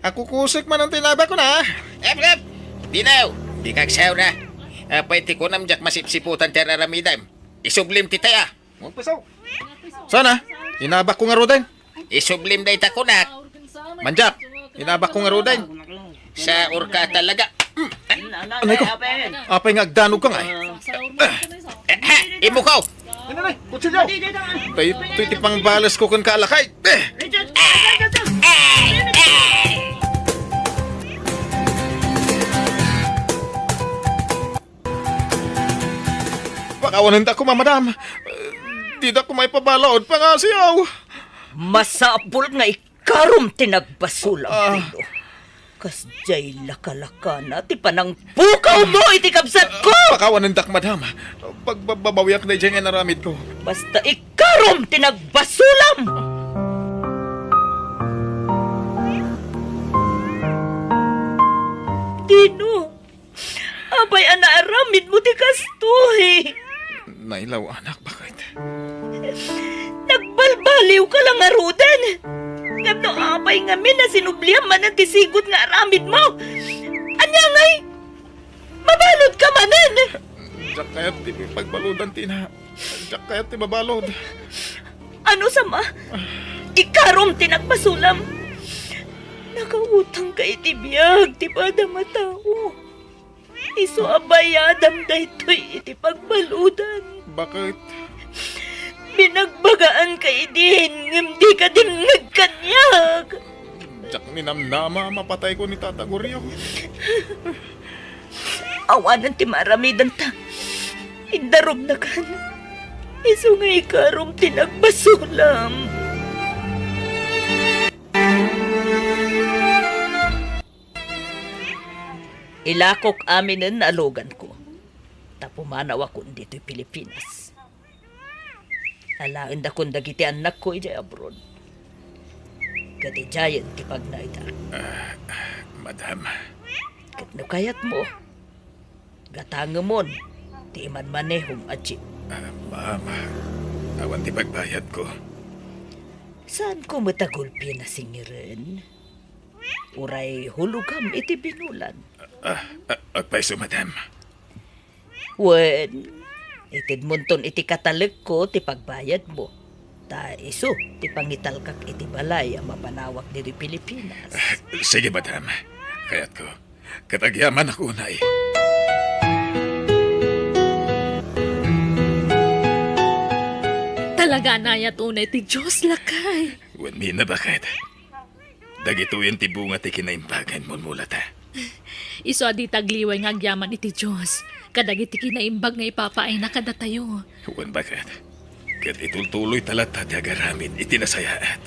Akukusek manen ti inabakko na. Ep, ep! Dinaw! Dika agsaona. Apay ti kunam diak masipsiputan ti ar-aramidem? Isublim ti taya. Sana, inabakko ngaruden. Isublim dayta kunak. Manjak, inabakko ngaruden. Saorka talaga. Anay ko, apay nga agdanogka ngay? Eh, eh, imukaw. Ano na, kutsilyo? Daytoy ti pangbalesko kenka a lakay. Eh! Pakawanendak koma, madam. Dida koma ipabalaod, pangasiw. Masapul nga ikarom ti nagbasolam, ah, Pino. Kasdiay lakalakana ti panangpukawmo iti kabsatko! Pakawanendak, madam. Pagbabawiak daydiay nga inaramidko. Basta ikarom ti nagbasolam! Pino, apay a naaramidmo ti kastoy? Nailaw, anak, baket. Nagbalbaliwka la ngaruden. Ngem no apay ngamin a sinubliam manen ti sigud nga aramidmo? Ania ngay? Mabaludka manen! Diak kayat ti pagbaludan, Tina. Diak kayat ti mabalud. Ano sama? Ikarom ti nagbasolam. Nakautangka iti biag ti padam a tao. Isu a bayadam daytoy iti pagbaludan. Baket? Binagbagaanka idin, ngem dika dimngeg kaniak. Diak ninamnama a mapatayko ni Tata Goryo. Awanen ti maaramidenta. Indarumnakan. Isu nga ikarom ti nagbasulam. Ilakok aminen a luganko, ta pumanawakon ditoy Pilipinas. Alaendakon dagiti annakko idiay abroad. Ket idiayen ti pagnaedak. Ah, madam. Ket no kayatmo, gatangemon ti imanmanehom a jeep. Ah, ma'am, awan ti pagbayadko. Saanko met a gulpi a singiren? Uray hulogam iti binulan. Ah, ah, agpayso, madam. Wen, itedmonton iti katalekko ti pagbayadmo. Ta isu ti pangitalkak iti balay a mapanawak ditoy Pilipinas. Ah, sige, madam. Kayatko. Ket agyamanak unay. Talaga a nayat unay ti Dios, lakay. Wen, Mina, baket? Dagitoyen ti bunga ti kinaimbag a immulmulata. Isu a dita agliway nga agyaman iti Dios kadagiti kinaimbag nga ipapaayna kadatayo. Wen, baket? Ket itultuloyta latta ti agaramid iti nasayaat.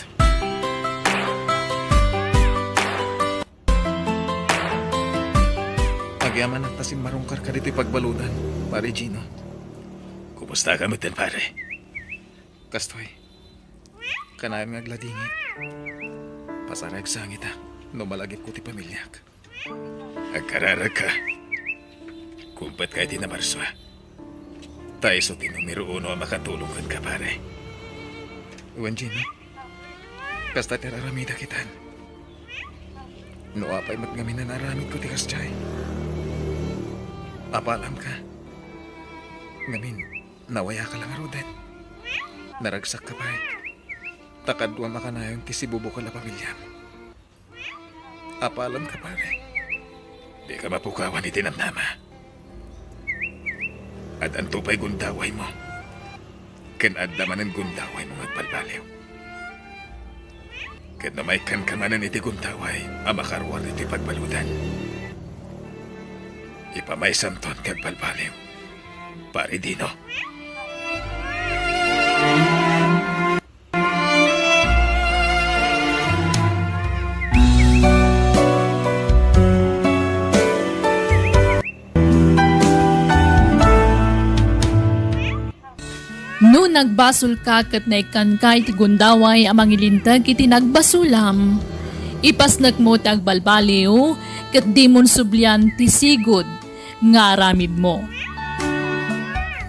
Agyamanak ta simmarungkarka ditoy pagbaludan, Pare Gino. Kumustaka metten, pare? Kastoy, kanayon nga agladingit. Pasaray agsangita no malagipko ti pamiliak. Agkararagka. Kumpet ka iti namarsua. Ta isu ti numero uno a makatulong kenka, pare. Wen, Gino, kasta ti ar-aramidak itan. No apay met ngamin a naaramidko ti kasdiay. Apalamka. Ngamin, nawayaka la ngarud. Naragsakka pay. Ta kaduam a kanayon ti sibubukel a pamiliam. Apalamka, pare. Dika mapukawan iti namnama. Addanto pay gundawaymo. Ken adda manen gundawaymo nga agbalbaliw. Ket no maikkanka manen iti gundaway a makaruar iti pagbaludan, ipamaysamton ti agbalbaliw, Pare Dino. No nagbasolka ket naikkanka iti gundaway a mangilinteg iti nagbasulam, ipasnekmo ti agbalbaliw ket dimon sublian ti sigud nga aramidmo.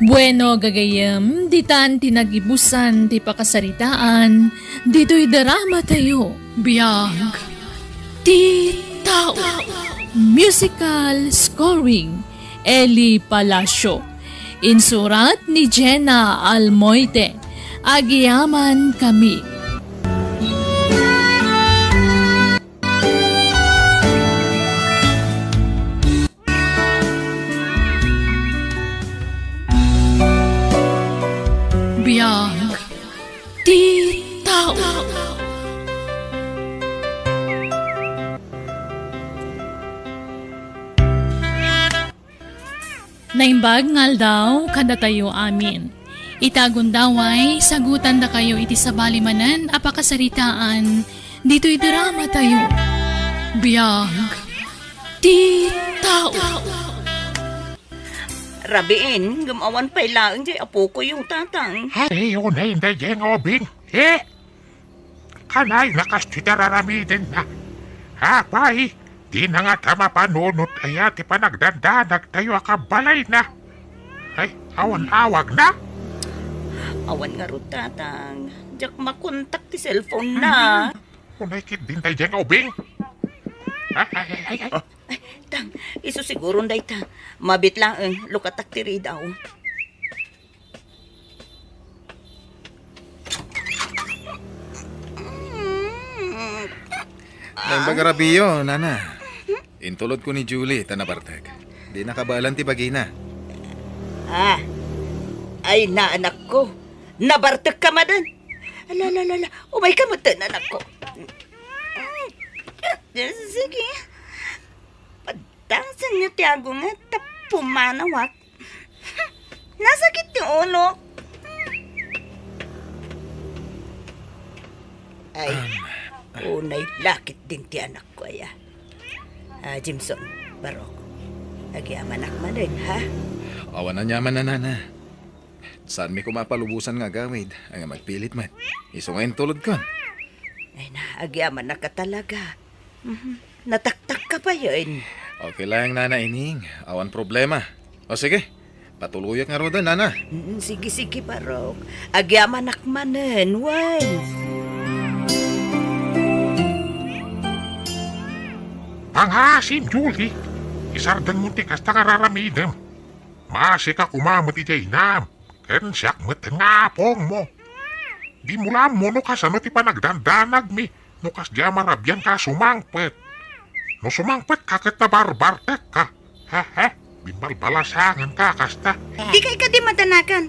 Bueno, gagayyem, ditan ti nagibusan ti pakasaritaan ditoy dramatayo. Biag ti tao. Musical scoring, Eli Palacio. Insurat ni Jenna Almoite. Agyamankami. Biag ti tao. Naimbag nga aldaw kadatayo amin. Ita gundaway, sagutandakayo iti sabali manen a pakasaritaan ditoy dramatayo. Biag ti tao. Rabiin, ngem awan pay laeng diay apokoyo, Tatang. Ay, unay, unay, Jeng Obing. Eh? Kanay, nakas ti tararamidenna. Apay, dina ngata mapanunot aya ti panagdandanagtayo a kabbalayna? Ay, awan awagna? Awan ngarud, Tatang. Diak makontak ti cellphone na. Unay ketdin daydiay nga ubing. Ay, ay, ay, ay, ay. Ay, Tang, isu siguron dayta. Mabit laeng, lukatak ti ridaw. Naimbag a rabiyo, nana. Intulodko ni Julie ta nabartek. Dina kabaelan ti bagina. Ah, ay, naanakko. Nabartekka manen. Ala, ala, ala, ala. Umayka metten, anakko. Sige. Paddasanyo ti agunget ta pumanawak. Nasakit ti ulok. Ay, Um. Unay lakit din ti anakko, aya. Ah, Jimson, Barok, agyamanak manen, ha? Awan aniaman, Nana. Saanmi koma a palubosan nga agawid, nga agpilit met. Isu nga intulodkon. Ay na, agyamanak a talaga. Mhm. Nataktak ka pa yun. Okay lang, Nana Ining. Awan problema. O sige, patuloyak ngaruden, Nana. Mm, sige, sige, Barok. Agyamanak manen, wen. Pangasim, Julie. Isardengmo ti kasta nga raramidem. Maasika koma met idiay inam. Ken siak met nga apongmo. Dimo la ammo no kasano ti panagdandanagmi no kasdiay a marabianka a sumangpet. No sumangpetka ket nabarbartekka. Hehe, bimbalbalasangenka a kasta. Dikay kadi madanagan.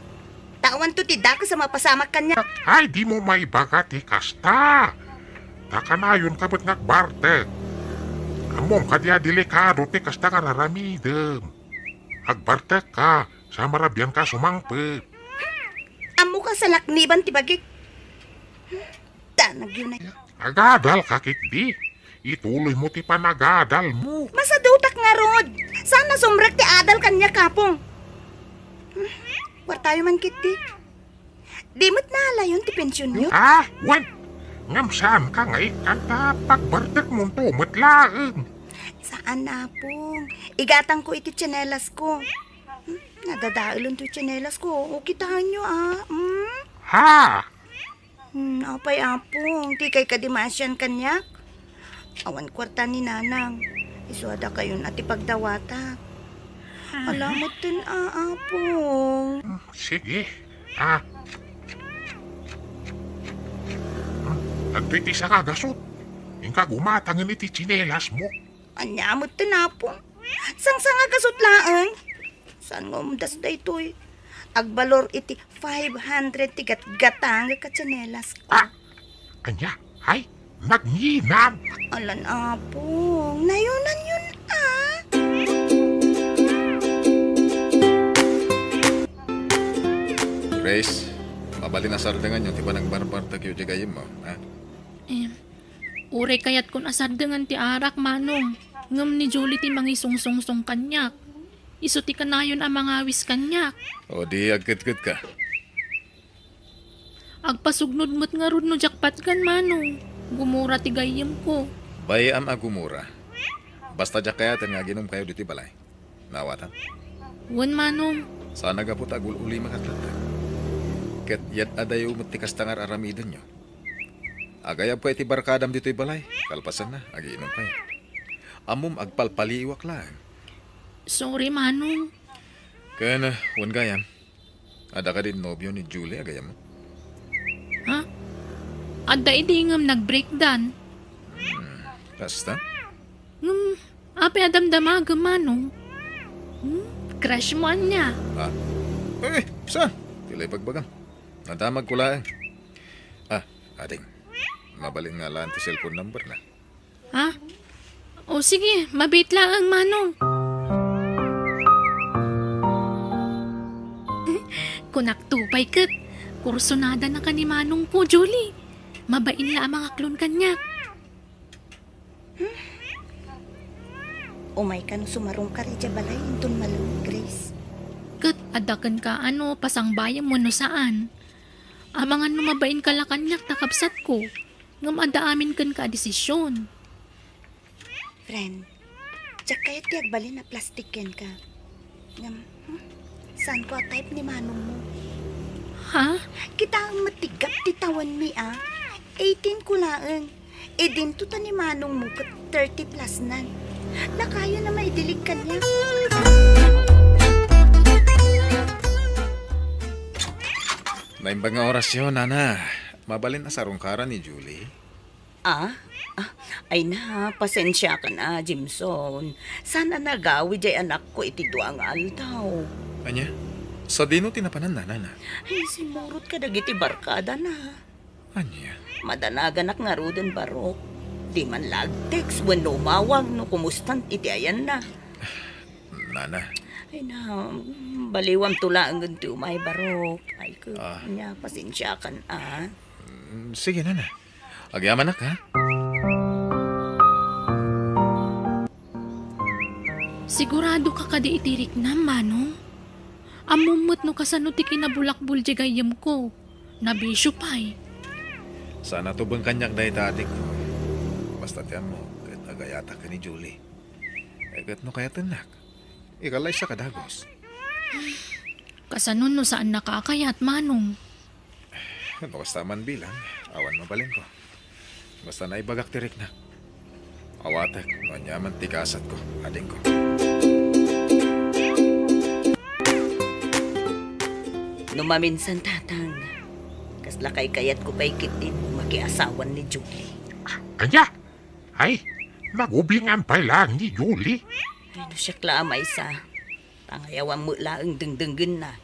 Ta awanto ti dakes a mapasamak kaniak. Ay, dimo maibaga ti kasta. Ta kanayonka met nga agbartek. Ammom kadi a delikado ti kasta nga raramidem. Agbartekka, sa marabianka a sumangpet. Ammoka a salakniban ti bagik. Danag yun ay. Agadalka ketdi. Ituloymo ti panagadalmo. Masadutak ngarud. Saan a sumrek ti adal kaniak, Apong? Kuartayo man ketdi. Di met naalayon ti pensionyo? Ah, wen. Ngem saanka nga ikkan ta pagbartekmonto met laeng. Saan, Apong. Igatangko iti tsinelas ko. Hmm, nadadaelen ti tsinelas ko. O, kitaenyo, ah. Hmm? Ha? Hmm, apay, Apong. Dikay kadi maasian kaniak? Awan kuarta ni Nanang. Isu a dakayon a ti pagdawatak. Ala metten, a, Apong. Sige. Ah. Adtoy ti sanga a gasut. Inka gumatangen iti tsinelasmo. Ania metten, Apong? Sangsangagasut laeng. Saan nga umdas daytoy? Agbalor iti five hundred ti gatgatangek a tsinelas ko. Ah! Ania? Ay, nagnginam! Alan, Apong, nayonanyon, a. Grace, mabalin a sardenganyo ti panagbarbartekyo diay gayyemmo, ha? Em, Uray kayatkon a sardengen ti arak, Manong, ngem ni Julie ti mangisungsongsong kaniak. Isu ti kanayon a mangawis kaniak. O di agketketka. Agpasugnod met ngarud no diak patgan, Manong. Gumura ti gayyemko. Bay-am a gumura. Basta diak kayaten nga aginumkayo ditoy balay. Naawatan? Wen, Manong. Saan a gapu ta agul-ulimek latta. Ket yad-adayo met ti kasta nga ar-aramidenyo. Agayabka iti barkadam ditoy balay. Kalpasanna, agiinumkayo. Ammom, agpalpaliiwak laeng. Sorry, Manong. Ken, wen gayam, adda kadi nobio ni Julie a gayyemmo? Ha? Adda idi ngem nag-breakdan. Hmm, kasta? Ngem, apay a damdamagem, Manong? Hmm? Crush mo ania? Ha? Eh, saan? Ti la ibagbagam. Nadamagko laeng. Ah, ading. Mabalin nga alaen ti cellphone number na. Ha? O sige, mabiit laeng, Manong. Kunakto pay ket, kursunada na ka ni Manongko, Julie. Mabain la a mangaklon kaniak. Umayka no sumarungka idiay balay inton malem, Grace. Ket adda kenka a no pasangbayam wenno saan. Amangan no mabainka la kaniak ta kabsatko, ngem adda amin kenka a desisyon. Friend, diak kayat ti agbalin a plastik kenka. Ngem, hmm, saanko a type ni manongmo. Ha? Kitaem met ti gap ti tawenmi, a. Eighteen ko laeng. Idinto ta ni manongmo ket thirty plus nan. Nakayon a maidilig kaniak. Naimbag nga orasyo, Nana. Mabalin a sarungkaran ni Julie? Ah? Ah, ay na, pasensiakan a, Jimson. Saan a nagawi diay anakko iti dua nga aldaw. Ania? Sadino ti napanan, Nana? Ay, simurot kadagiti barkadana. Ania? Madanaganak ngaruden, Barok. Di man la agtext wenno umawag no kumustan iti ayanna. Nana. Ay na, baliwamto laengen ti umay, Barok. Ay, ko, Ah. Nya, pasensiakan, ah. Mm, sige, Nana. Agyamanak, ha? Sigurado ka kadi iti riknam, Manong? Ammom met no kasano ti kinabulakbol diay gayyemko. Nabisio pay. Saan a tubeng kaniak dayta, adik. Basta ti ammo, ket agayatak ken ni Julie. E, ket no kayatennak, ikallaysaka dagus. Kasano no saannaka a kayat, Manong? No kasta man bilang, awan mabalinko. Basta naibagak ti riknak. Awatek no aniaman ti gasatko, adingko. No maminsan, Tatang, kasla kaykayatko pay ketdin makiasawan ni Julie. Ania? Ay, nagubingan pay laeng ni Julie. Ay, no siak la a maysa. Pangayawan met laeng dengdenggenna.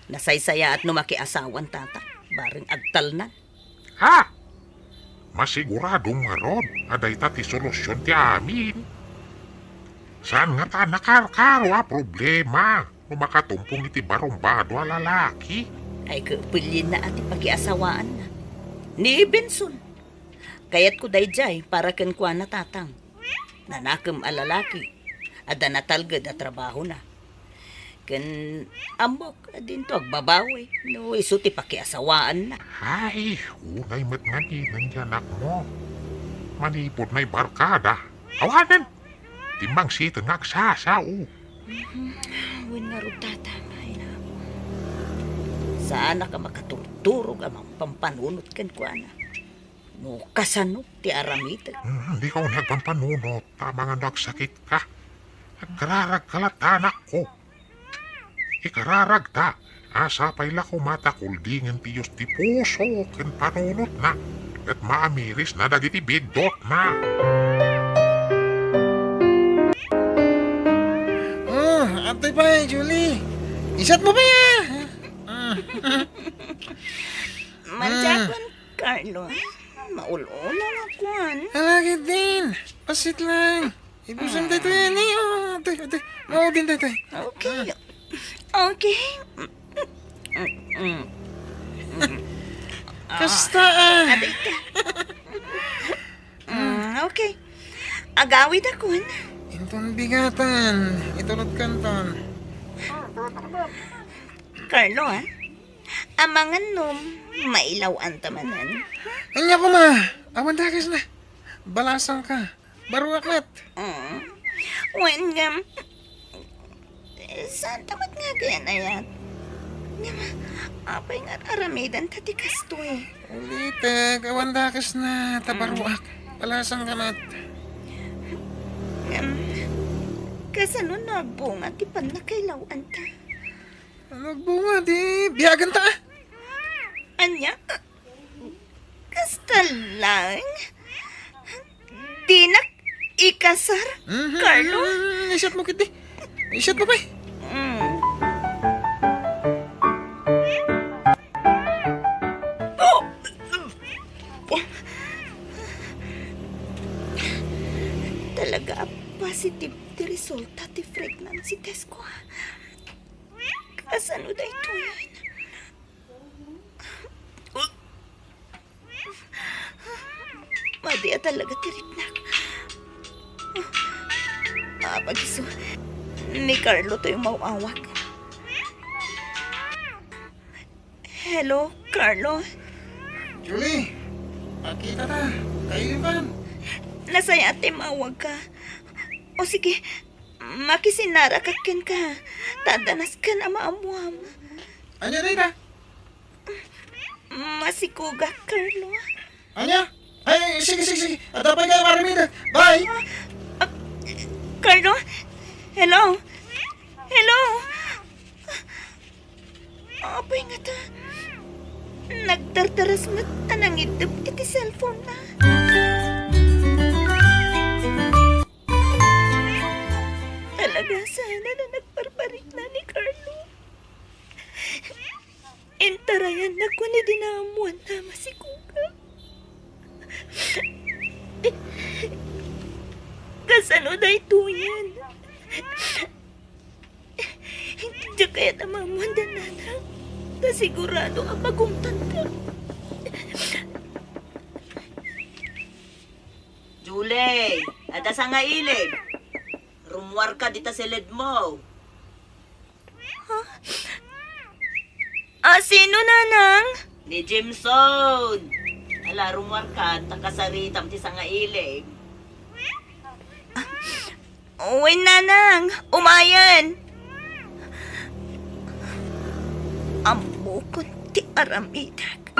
Nasaysayaat no makiasawan, Tatang, bareng agtalnan. Ha? Masiguradom ngarud a dayta ti solusion ti amin. Saan ngata a nakarkaro a problema no makatumpong iti barumbado a lalaki? Ay, kapilienna a ti pakiasawaanna. Ni Benson. Kayatko daydiay para kenkuana, Tatang. Nanakem a lalaki, adda natalged a trabahona. Ken ammok a dinto agbabawi no isu ti pakiasawaanna. Ay, unay met nganinen ti anakmo. Manipud nay barkada, awanen. Timmangsiten nga agsasao. Mhm. Wen ngarud, Tatang, ay na. Saanak a makaturturog a mangpampanunot kenkuana. No kasano ti aramidek? Hmm, dika unay agpampanunot, ta amangan no agsakitka. Agkararagka latta, anakko. Ikararagta, a sapay la koma ta kuldingen ti Dios ti puso ken panunotna, ket maamirisna dagiti biddutna. Oh, atoy pay, Julie. Isat mo pay, ah. Mantiakon, Carlo, maul-ula nga kuan. Ala, ketdin. Pasit lang. Ibusan tayo tayo, ni. Oh, atoy, atoy. Maudin tayo tayo. Okay. Okay. Kasta, ah. Aray ka. Mm, okay. Agawid akon. Inton bigatan, itulot kanton. Carlo, ah. Amangan no mailaw-anta manen. Ania koma, awan dakesna. Balasangka. Baruak met. Mm. Wen ngem, saanta met nga agyan-ayat. Ngem, apay nga aramidenta ti kastoy? Ulitek, awan dakesna, ta baruak. Balasangka met. Ngem, kasano no agbunga ti pannakailaw-anta? Ano agbunga, di biagenta, ah? Ania? Kasta laeng? Dinak ikasar, Carlo? Mhm. Isyat mo, ketdi. Isyat mo, pay. Mm. Oh! Talaga a positive ti resulta ti pregnancy test ko, ah. Kasano daytoyen? Madi a talaga ti riknak. Apagiso, ni Carlo toy umaw-awag. Hello, Carlo? Julie, agkita ta. Kailipan. Nasayaat ti mawag ka. O sige, makisinarakak kenka. Ta adda nasken a maammuam. Ania dayta? Masikogak, Carlo. Ania? Ay, sige, sige, sige. Adda pay nga aramidek. Bye. Ah, Carlo? Hello? Hello? Apay ngata, nagdardaras met a nangiddep iti cellphone-na. Talaga sana a nagbarbarikna ni Carlo. Intarayanna ken ni dinaammuanna a masikogak. Sano daytoyen? Diak kayat a maammoanda, nanang. Ta sigurado a pagungtanta. Julie, adda sangailib. Rummuarka dita siledmo. Ha? A, sino, nanang? Ni Jimson. Ala, rummuarka, ta kasaritam ti sangailib. Wen, nanang, umayen. Ammokon ti aramidek.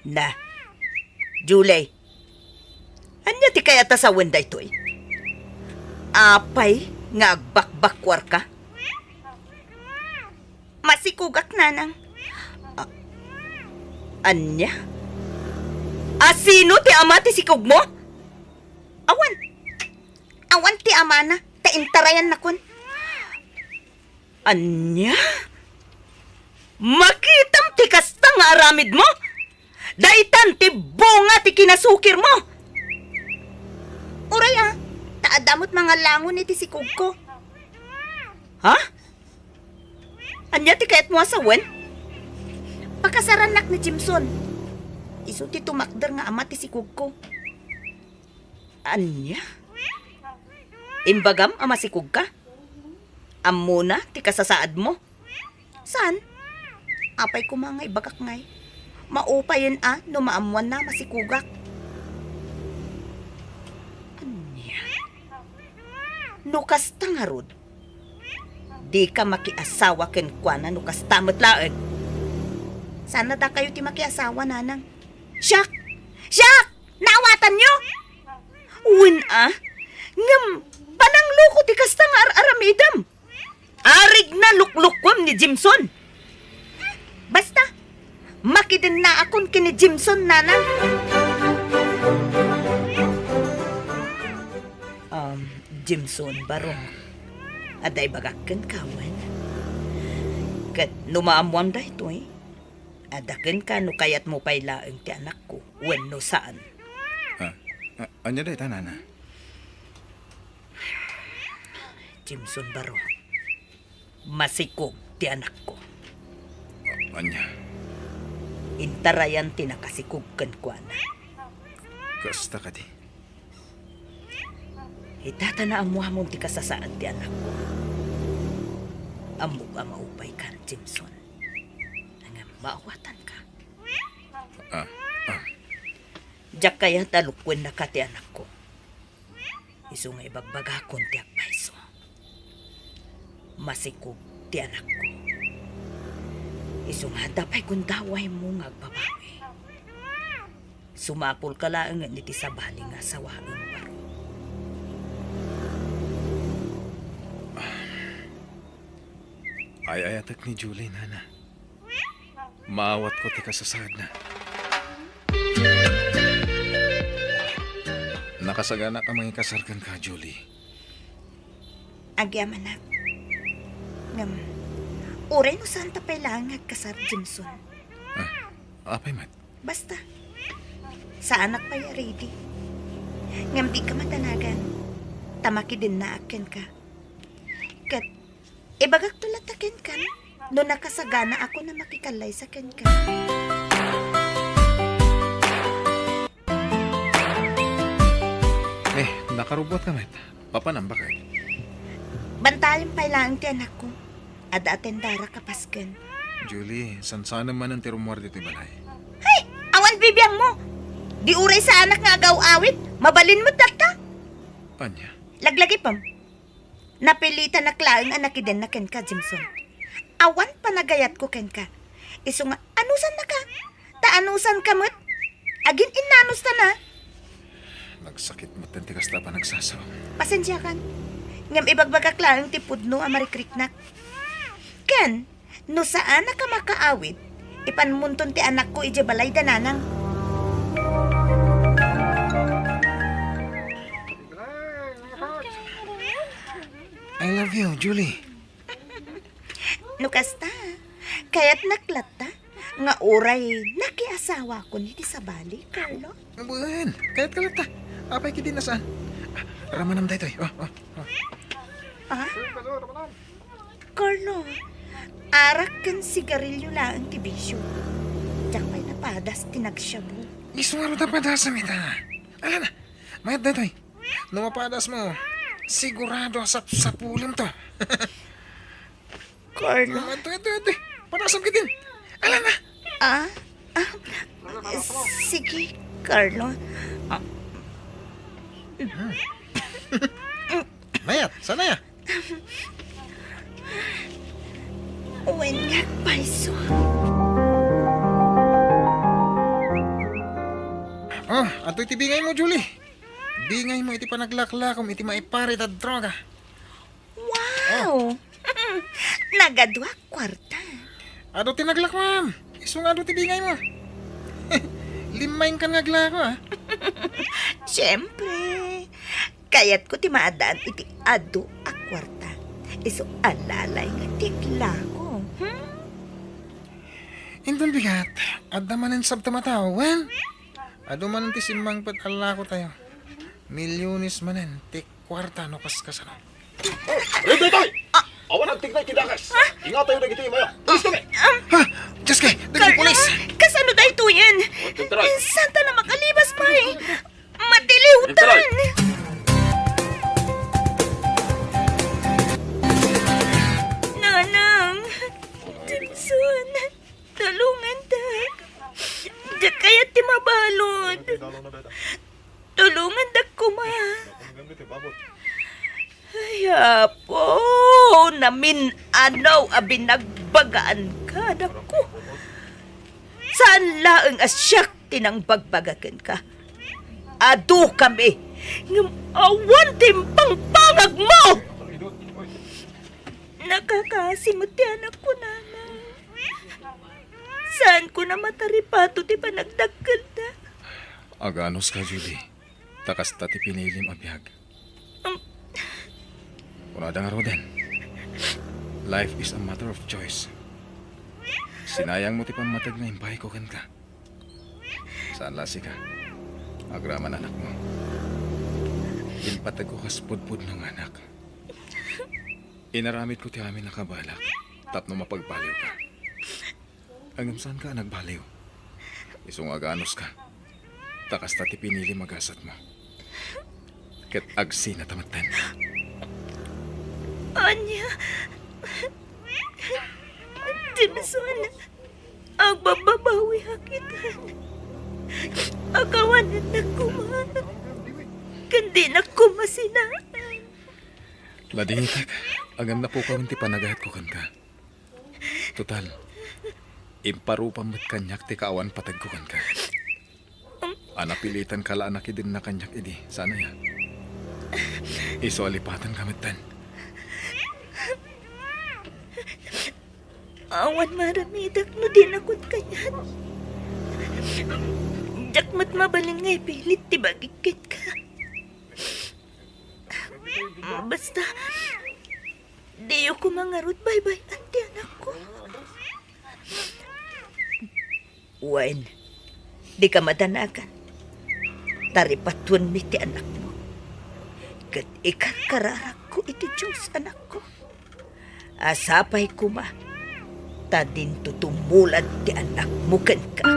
Na, Julie, ania ti kayat a sawen daytoy? Apay nga agbakbakkuarka? Masikugak, nanang. A-, ania? A, sino ti ama ti sikugmo? Awan. Awan ti amana, ta intarayannakon. Ania? Makitam ti kasta nga aramidmo? Daytan ti bunga ti kinasukirmo. Uray a, ta adda met mangalangon iti sikugko. Ha? Ania ti kayatmo a sawen? Pakasarannak ni Jimson. Isu ti tumakder nga ama ti sikugko. Ania? Imbagam a masikugka? Ammona ti kasasaadmo? Saan? Apay koma nga ibagak ngay, maupayen a no maammoanna a masikugak. Ania? No kasta ngarud, dika makiasawa kenkuana no kasta met laeng. Saan a dakayo ti makiasawa, nanang? Siak! Siak! Naawatanyo? Wen a, ngem panangloko ti kasta nga ar-aramidem. Arigna luklukuem ni Jimson. Basta, makidennaakon ken ni Jimson, nanang. Um, Jimson, barok. Adda ibagak kenka wen. Ket no maammoam daytoy, adda kenka no kayatmo pay laeng ti anakko wenno saan. Ah, ah, ania dayta, nana? Jimson, barok. Masikog ti anakko. Ania? Intarayan ti nakasikog kenkuana. Kasta kadi? Ita ta naammoamon ti kasasaad ti anakko. Ammok a maupaykan, Jimson. Ngem maawatanka. Ah, ah. Diak kayat a lukuennaka ti anakko. Isu nga ibagbagakon ti agpayso. Masikog ti anakko. Isu nga adda pay gundawaymo nga agbabawi. Sumapulka laeng iti sabali nga asawaem, barok. Ay-ayatek ni Julie, nana. Maawatko ti kasasaadna. Nakasaganak a mangikasar kenka, Julie. Agyamanak. Ngem, uray no saanta pay laeng nga agkasar, Jimson. Ah, apay met? Basta, saanak pay a ready. Ngem dika madanagan, ta makidennaak kenka. Ket ibagakto latta kenka, no nakasaganaakon a makikallaysa kenka. Eh, nakarubuatka met. Papanam, baket? Bantayan pay laeng ti anakko. Adda atendara ka pasken. Julie, sansanem manen ti rummuar ditoy balay. Hay! Awan bibiangmo! Di uray saanak nga agaw-awit, mabalin met latta. Ania? Laglagipem. Napilitanak laeng a nakidenna kenka, Jimson. Awan panagayatko kenka. Isu nga, anusannaka? Ta anusanka met? Agin-innanustana? Nagsakit met ti kasta a panagsasaom. Pasensiakan. Ngem ibagbagak laeng ti pudno a marikriknak. Ken, no saanak a makaawit, ipanmonton ti anakko idiay balay da nanang. I love you, Julie. No kasta, Kayatnak latta nga uray nakiasawakon iti sabali, Carlo? Wen, kayatka latta. Apay ketdin a saan? Ah, ramanam daytoy. Oh, oh, oh. Ah? Carlo, arak ken sigarilyo laeng ti bisio. Diak pay napadas ti nagshabu. Isu ngarud a padasem ita. Ala na, mayat daytoy. No mapadasmo, sigurado a sapsapulemto. Carlo. Adtoy, adtoy, adtoy. Padasem ketdin. Ala na. Ah? Ah, sige, Carlo. Ah. Mayat, saan aya? Wen nga payso. Oh, adtoy ti bingaymo, Julie. Bingaymo iti panaglaklakom iti maiparit a droga. Wow! Nagaduak kuarta. Adu ti naglakuam. Isu nga adu ti bingaymo. Limmaingkan nga aglako, ah. Siyempre. Kayatko ti maadaan iti adu a kuarta. Isu a lalay nga ti aglako. Hmm? Inton bigat, adda manen sabtem a tao, wen? Adu manen ti simmangpet a lakotayo. Milyones manen ti kuarta no kas kasano. Oh, Red Daytoy! Awan agtignay ti dakes. Ingatayo dagiti imayo. Pulis kami! Ha? Diyos kay, dagiti Carlo, pulis! Kasano daytoyen? Santa na makalibas pay. Matiliwtan! Interay! Nanang! Jameson! Tulongandak! Diak kayat ti mabalud! Tulongandak koma! Ay, Apo! Namin-anaw a binagbagaan ka, anakko! Saan laeng a siak ti nangbagbaga kenka. Adu kami, ngem awan ti impangpangagmo! Nakakaasi met ti anakko, Nana. Saanko a mataripato ti panagdakkelda. Aganuska, Julie. Ta kasta ti pinilim a biag. Kunada ngaruden, "Life is a matter of choice." Sinayangmo ti pammateg nga impayko kenka. Saan la sika. Agraman anakmo. Impategko kas pudpudno nga anak. Inaramidko ti amin a kabalak tapno mapagbaliwka. Ngem saanka a nagbaliw. Isu nga aganuska. Ta kasta ti pinilim a gasatmo. Ket agsinata metten. Ania? Jameson, agbabbabawiak itan. Akawanennak koma. Ken dinak koma sinaan. Ladingitek, ngem napukawen ti panagayatko kenka. Total, imparupam met kaniak ti kaawan pategko kenka. A napilitanka la a nakidenna kaniak idi, saan aya? Isu a lipatanka metten. Awan maaramidak no dinakon kayat. Diak met mabalin nga ipilit ti bagik kenka. Basta, diyo koma ngarud baybay-an ti anakko. Wen, dika madanagan. Taripatuenmi ti anakmo. Ket ikarkararakko iti Dios, anakko. A sapay koma, ta dinto tumulad ti anakmo kenka.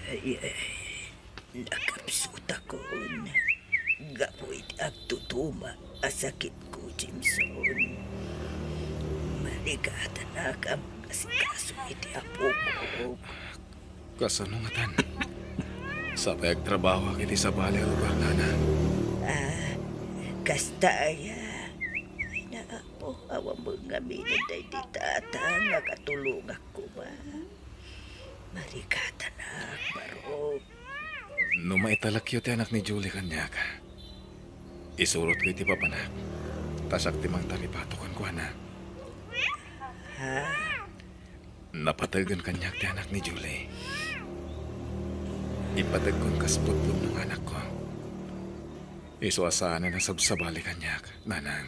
Ay, ay, nakapsutakon gapu iti agtutuma a sakitko, Jameson. Marigatanak a mag-asikaso iti apoko. Kasano ngatan? Sapay agtrabahoak iti sabali a lugar, nana. Ah, kasta aya. Ay, naapo, awan met ngamin daydi tata nga katulongak koma. Marigatanak, barok. No maitalekyo ti anak ni Julie kaniak, isurotko iti papanak, ta siak ti mangtaripato kenkuana. Ha? Napategen kaniak ti anak ni Julie. Ipategkon kas pudpudno nga anakko. Isu a saanen a sabsabali kaniak, nanang.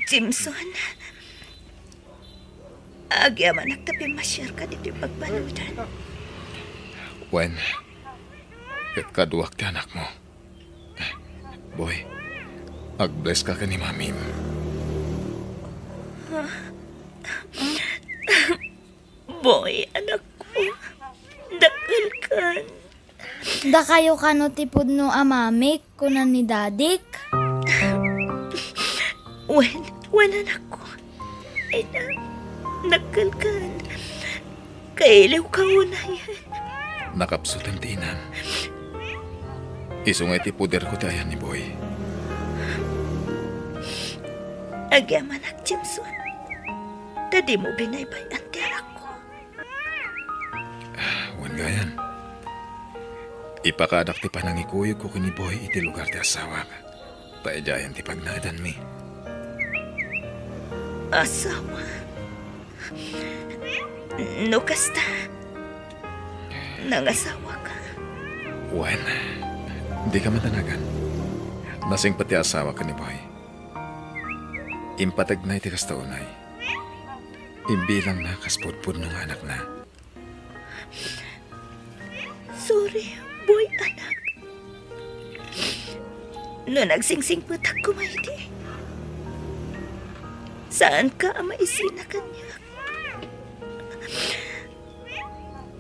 Jameson, agyamanak ta pimmasiarka ditoy pagbanudan. Wen, ket kaduak ti anakmo. Boy, ag-bless ka ken ni Mamim. Boy, anakko, dakkelkan. Dakayo kano ti pudno a mamik, kuna ni dadik. Wen, wen, anakko. Ay na, dakkelkan. Kailiwka unay. Nakapsutan ti inam. Isu nga iti poderko ti ayan ni Boy. Agyamanak, Jameson, ta dimo binaybay-an ti anakko. Wen gayam, ipakaadak ti panangikuyogko ken ni Boy iti lugar ti asawak. Ta idiayen ti pagnaedanmi. Asawa? No kasta, nangasawaka? Wen, dika madanagan. Nasingpet ti asawak ken ni Boy. Impategna iti kasta unay. Imbilangna kas pudpudno nga anakna. Sorry, Boy, anak. No nagsingsingpetak koma idi, saanka a maisina kaniak.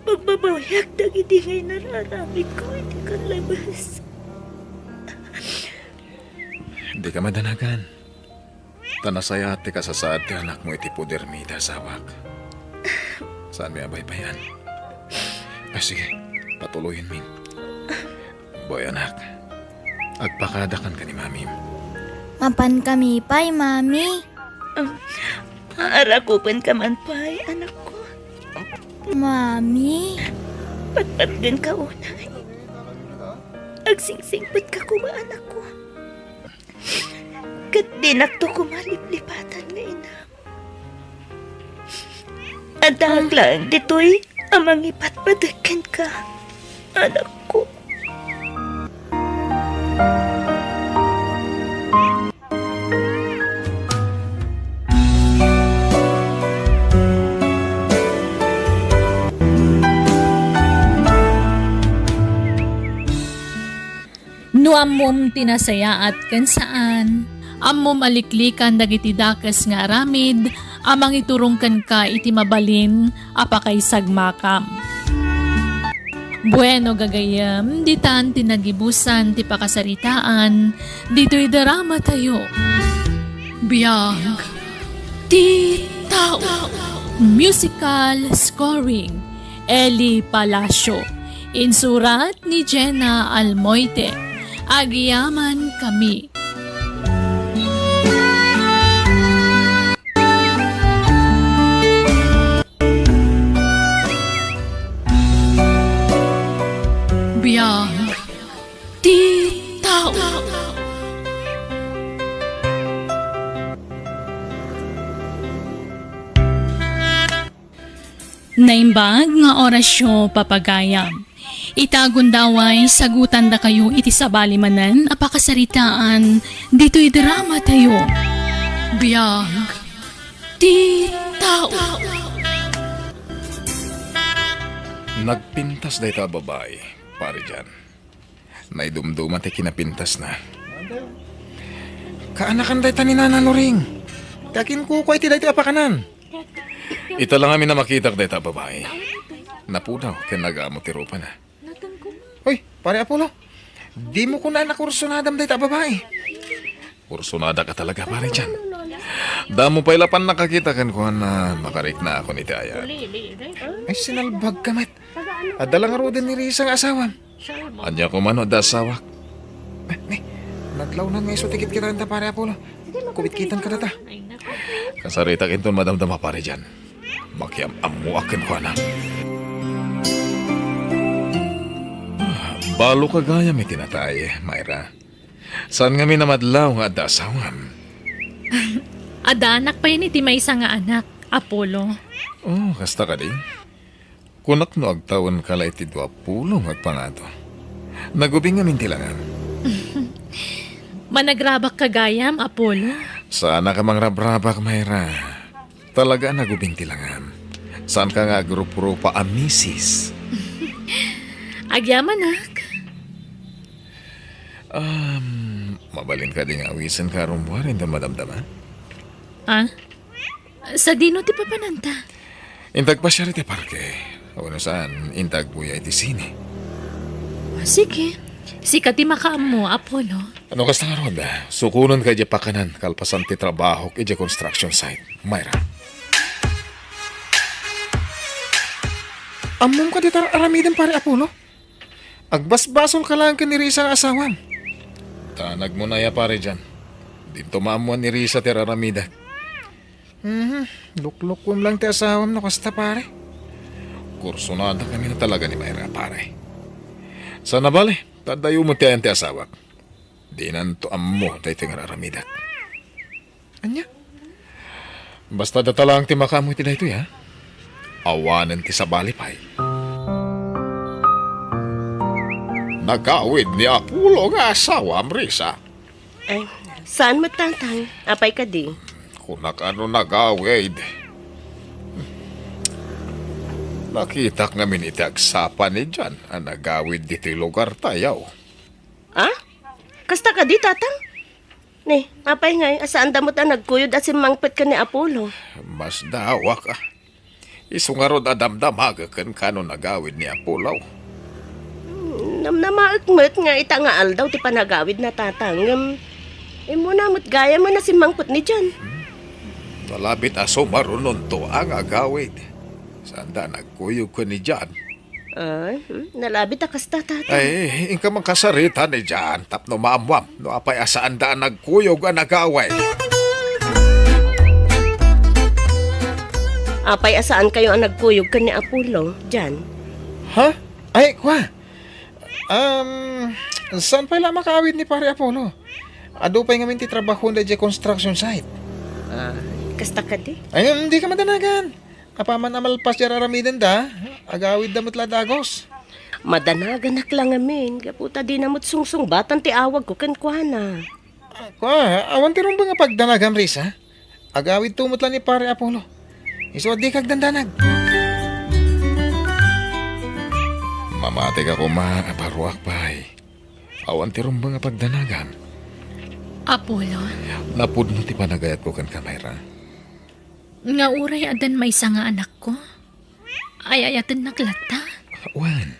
Pagbabawiak dagidi nga inararamidko iti kallabes. Dika madanagan. Ta nasayaat ti kasasaad ti anakmo iti podermi iti asawak. Saanmi a baybay-an. Ay, sige, patuloyenmin. Boy, anak, agpakadakan ken ni Mamim. Mapankami pay, Mami? Um, arakupenka man pay, anakko. Mami? Patpatgenka unay. Agsingsingpetka koma, anakko. Ket dinakto koma liplipatan nga inam. Addaak laeng ditoy a mangipatpateg kenka, anakko. No ammom ti nasayaat ken saan, ammom a liklikan dagiti dakes nga aramid a mangiturong kenka iti mabalin a pakaisagmakam. Bueno, gagayyem, ditan ti nagibusan ti pakasaritaan ditoy dramatayo. Biag ti tao. Musical scoring, Eli Palacio. Insurat ni Jenna Almoite. Agyamankami. Biag ti tao. Naimbag nga orasyo, papagayam. Ita gundaway, sagutandakayo iti sabali manen a pakasaritaan ditoy dramatayo. Biag ti tao. Nagpintas dayta a babai, Pare Jan. Naidumduma ti kinapintasna. Kaanakan dayta ni Nana Loring. Ti akinkukua iti daytoy a pakanan. Ita la ngamin a makitak dayta a babai. Napudaw ken nagamo ti rupana. Hoy, Pare Apollo, dimo kunana kursunadam dayta a babai. Kursunadak a talaga, Pare Jan. Damo pay la pannakakita kenkuana, makariknaakon iti ayat. Ay, sinalbagka met. Adda la ngaruden ni Risa nga asawam. Ania koma no adda asawak? Eh, ni, naglawnan nga isu ti kitkitaenta, Pare Apollo. Kubitkitan kadata. Kasaritak inton madamdama, Pare Jan. Makiam-ammoak kenkuana. Baloka gayam iti natay, Myra. Saan ngamin a madlaw nga adda asawam? Adda anak pay ni ti maysa nga anak. Apollo. Oh, kasta kadi? Kunak no agtawenka la iti dua pulo nga agpangato. Nagubing ngamin ti langam. Managrabak ka gayam, Apollo. Saanka mangrabrabak, Myra. Talaga a nagubing ti langam. Saanka nga agrupa-rupa a misis. Agyamanak. Um, mabalin kadi nga awisenka a rummuar inton madamdama? Ah? Sadino ti papananta? Inta agpasiar iti parke. Wenno saan, inta agbuya iti sine. Sige. Sika ti makaammo, Apollo. No kasta ngarud, sukonenka idiay pakanan kalpasan ti trabahok idiay construction site, Myra. Ammom kadi ti ar-aramidem, Pare Apollo? Agbasbasolka laeng ken ni Risa nga asawam. Danagmon aya, pare, dian. Dinto maammoan ni Risa ti ar-aramidek. Mhm, luklukuem laeng ti asawam no kasta, pare. Kursunadakami a talaga ni Myra, pare. Saan a bale, ta adayo met ti ayan ti asawak. Dinanto ammo daytoy nga ar-aramidek. Ania? Basta data laeng ti makaammo iti daytoy, ha? Awanen ti sabali pay. Nagawid ni Apollo nga asawam, Risa? Ay, saan met, Tatang? Apay kadi? Kunak a no nagawid. Nakitak ngamin iti agsapa ni Jan a nagawid ditoy lugartayo. Ah? Kasta kadi, Tatang? Ni, apay ngay, a saanda met a nagkuyog a simmangpet ken ni Apollo? Masdawak, a. Isu ngarud a damdamagek kenka no nagawid ni Apollo. Hmm, namnamaek met nga ita nga aldaw ti panagawidna, Tatang, ngem immuna met gayamen a simmangpet ni Jan. Hmm. Nalabit a sumarunonto a nga agawid. Saanda a nagkuyog ken ni Jan. Ay, hmm, nalabit a kasta, Tatang. Ay, inka mankasarita ni Jan tapno maammuam no apay a saanda a nagkuyog a nagawid. Apay a saankayo a nagkuyog ken ni Apollo, Jan? Ha? Ay, kua. Um, saan pay la makaawid ni Pare Apollo? Adu pay ngamin ti trabahoenda idiay construction site. Ah, kasta kadi? Ay, um, dika madanagan. Apaman a malpas ti ar-aramidenda, agawidda met la dagus. Madanaganak la ngamin, gapu ta dina met sungsungbatan ti awagko kenkuana. Ah, kua, awan ti rumbeng a pagdanagam, Risa. Agawidto met la ni Pare Apollo. Isu a dika agdandanag. Mamatika koma a barruak pay. Awan ti rumbeng a pagdanagam. Apollo. Napudno ti panagayatko kenka, Myra. Nga uray addan maysa nga anakko, ay-ayatennak latta. Wen.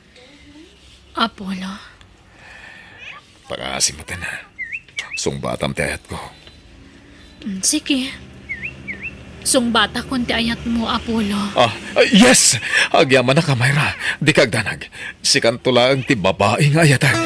Apollo. Pangaasim met, a. Sungbatam ti ayatko. Mm, sige. Sungbatakon ti ayatmo, Apollo. Ah, ah, yes! Agyamanak, Myra. Dika agdanag. Sikanto laeng ti babai nga ayatek.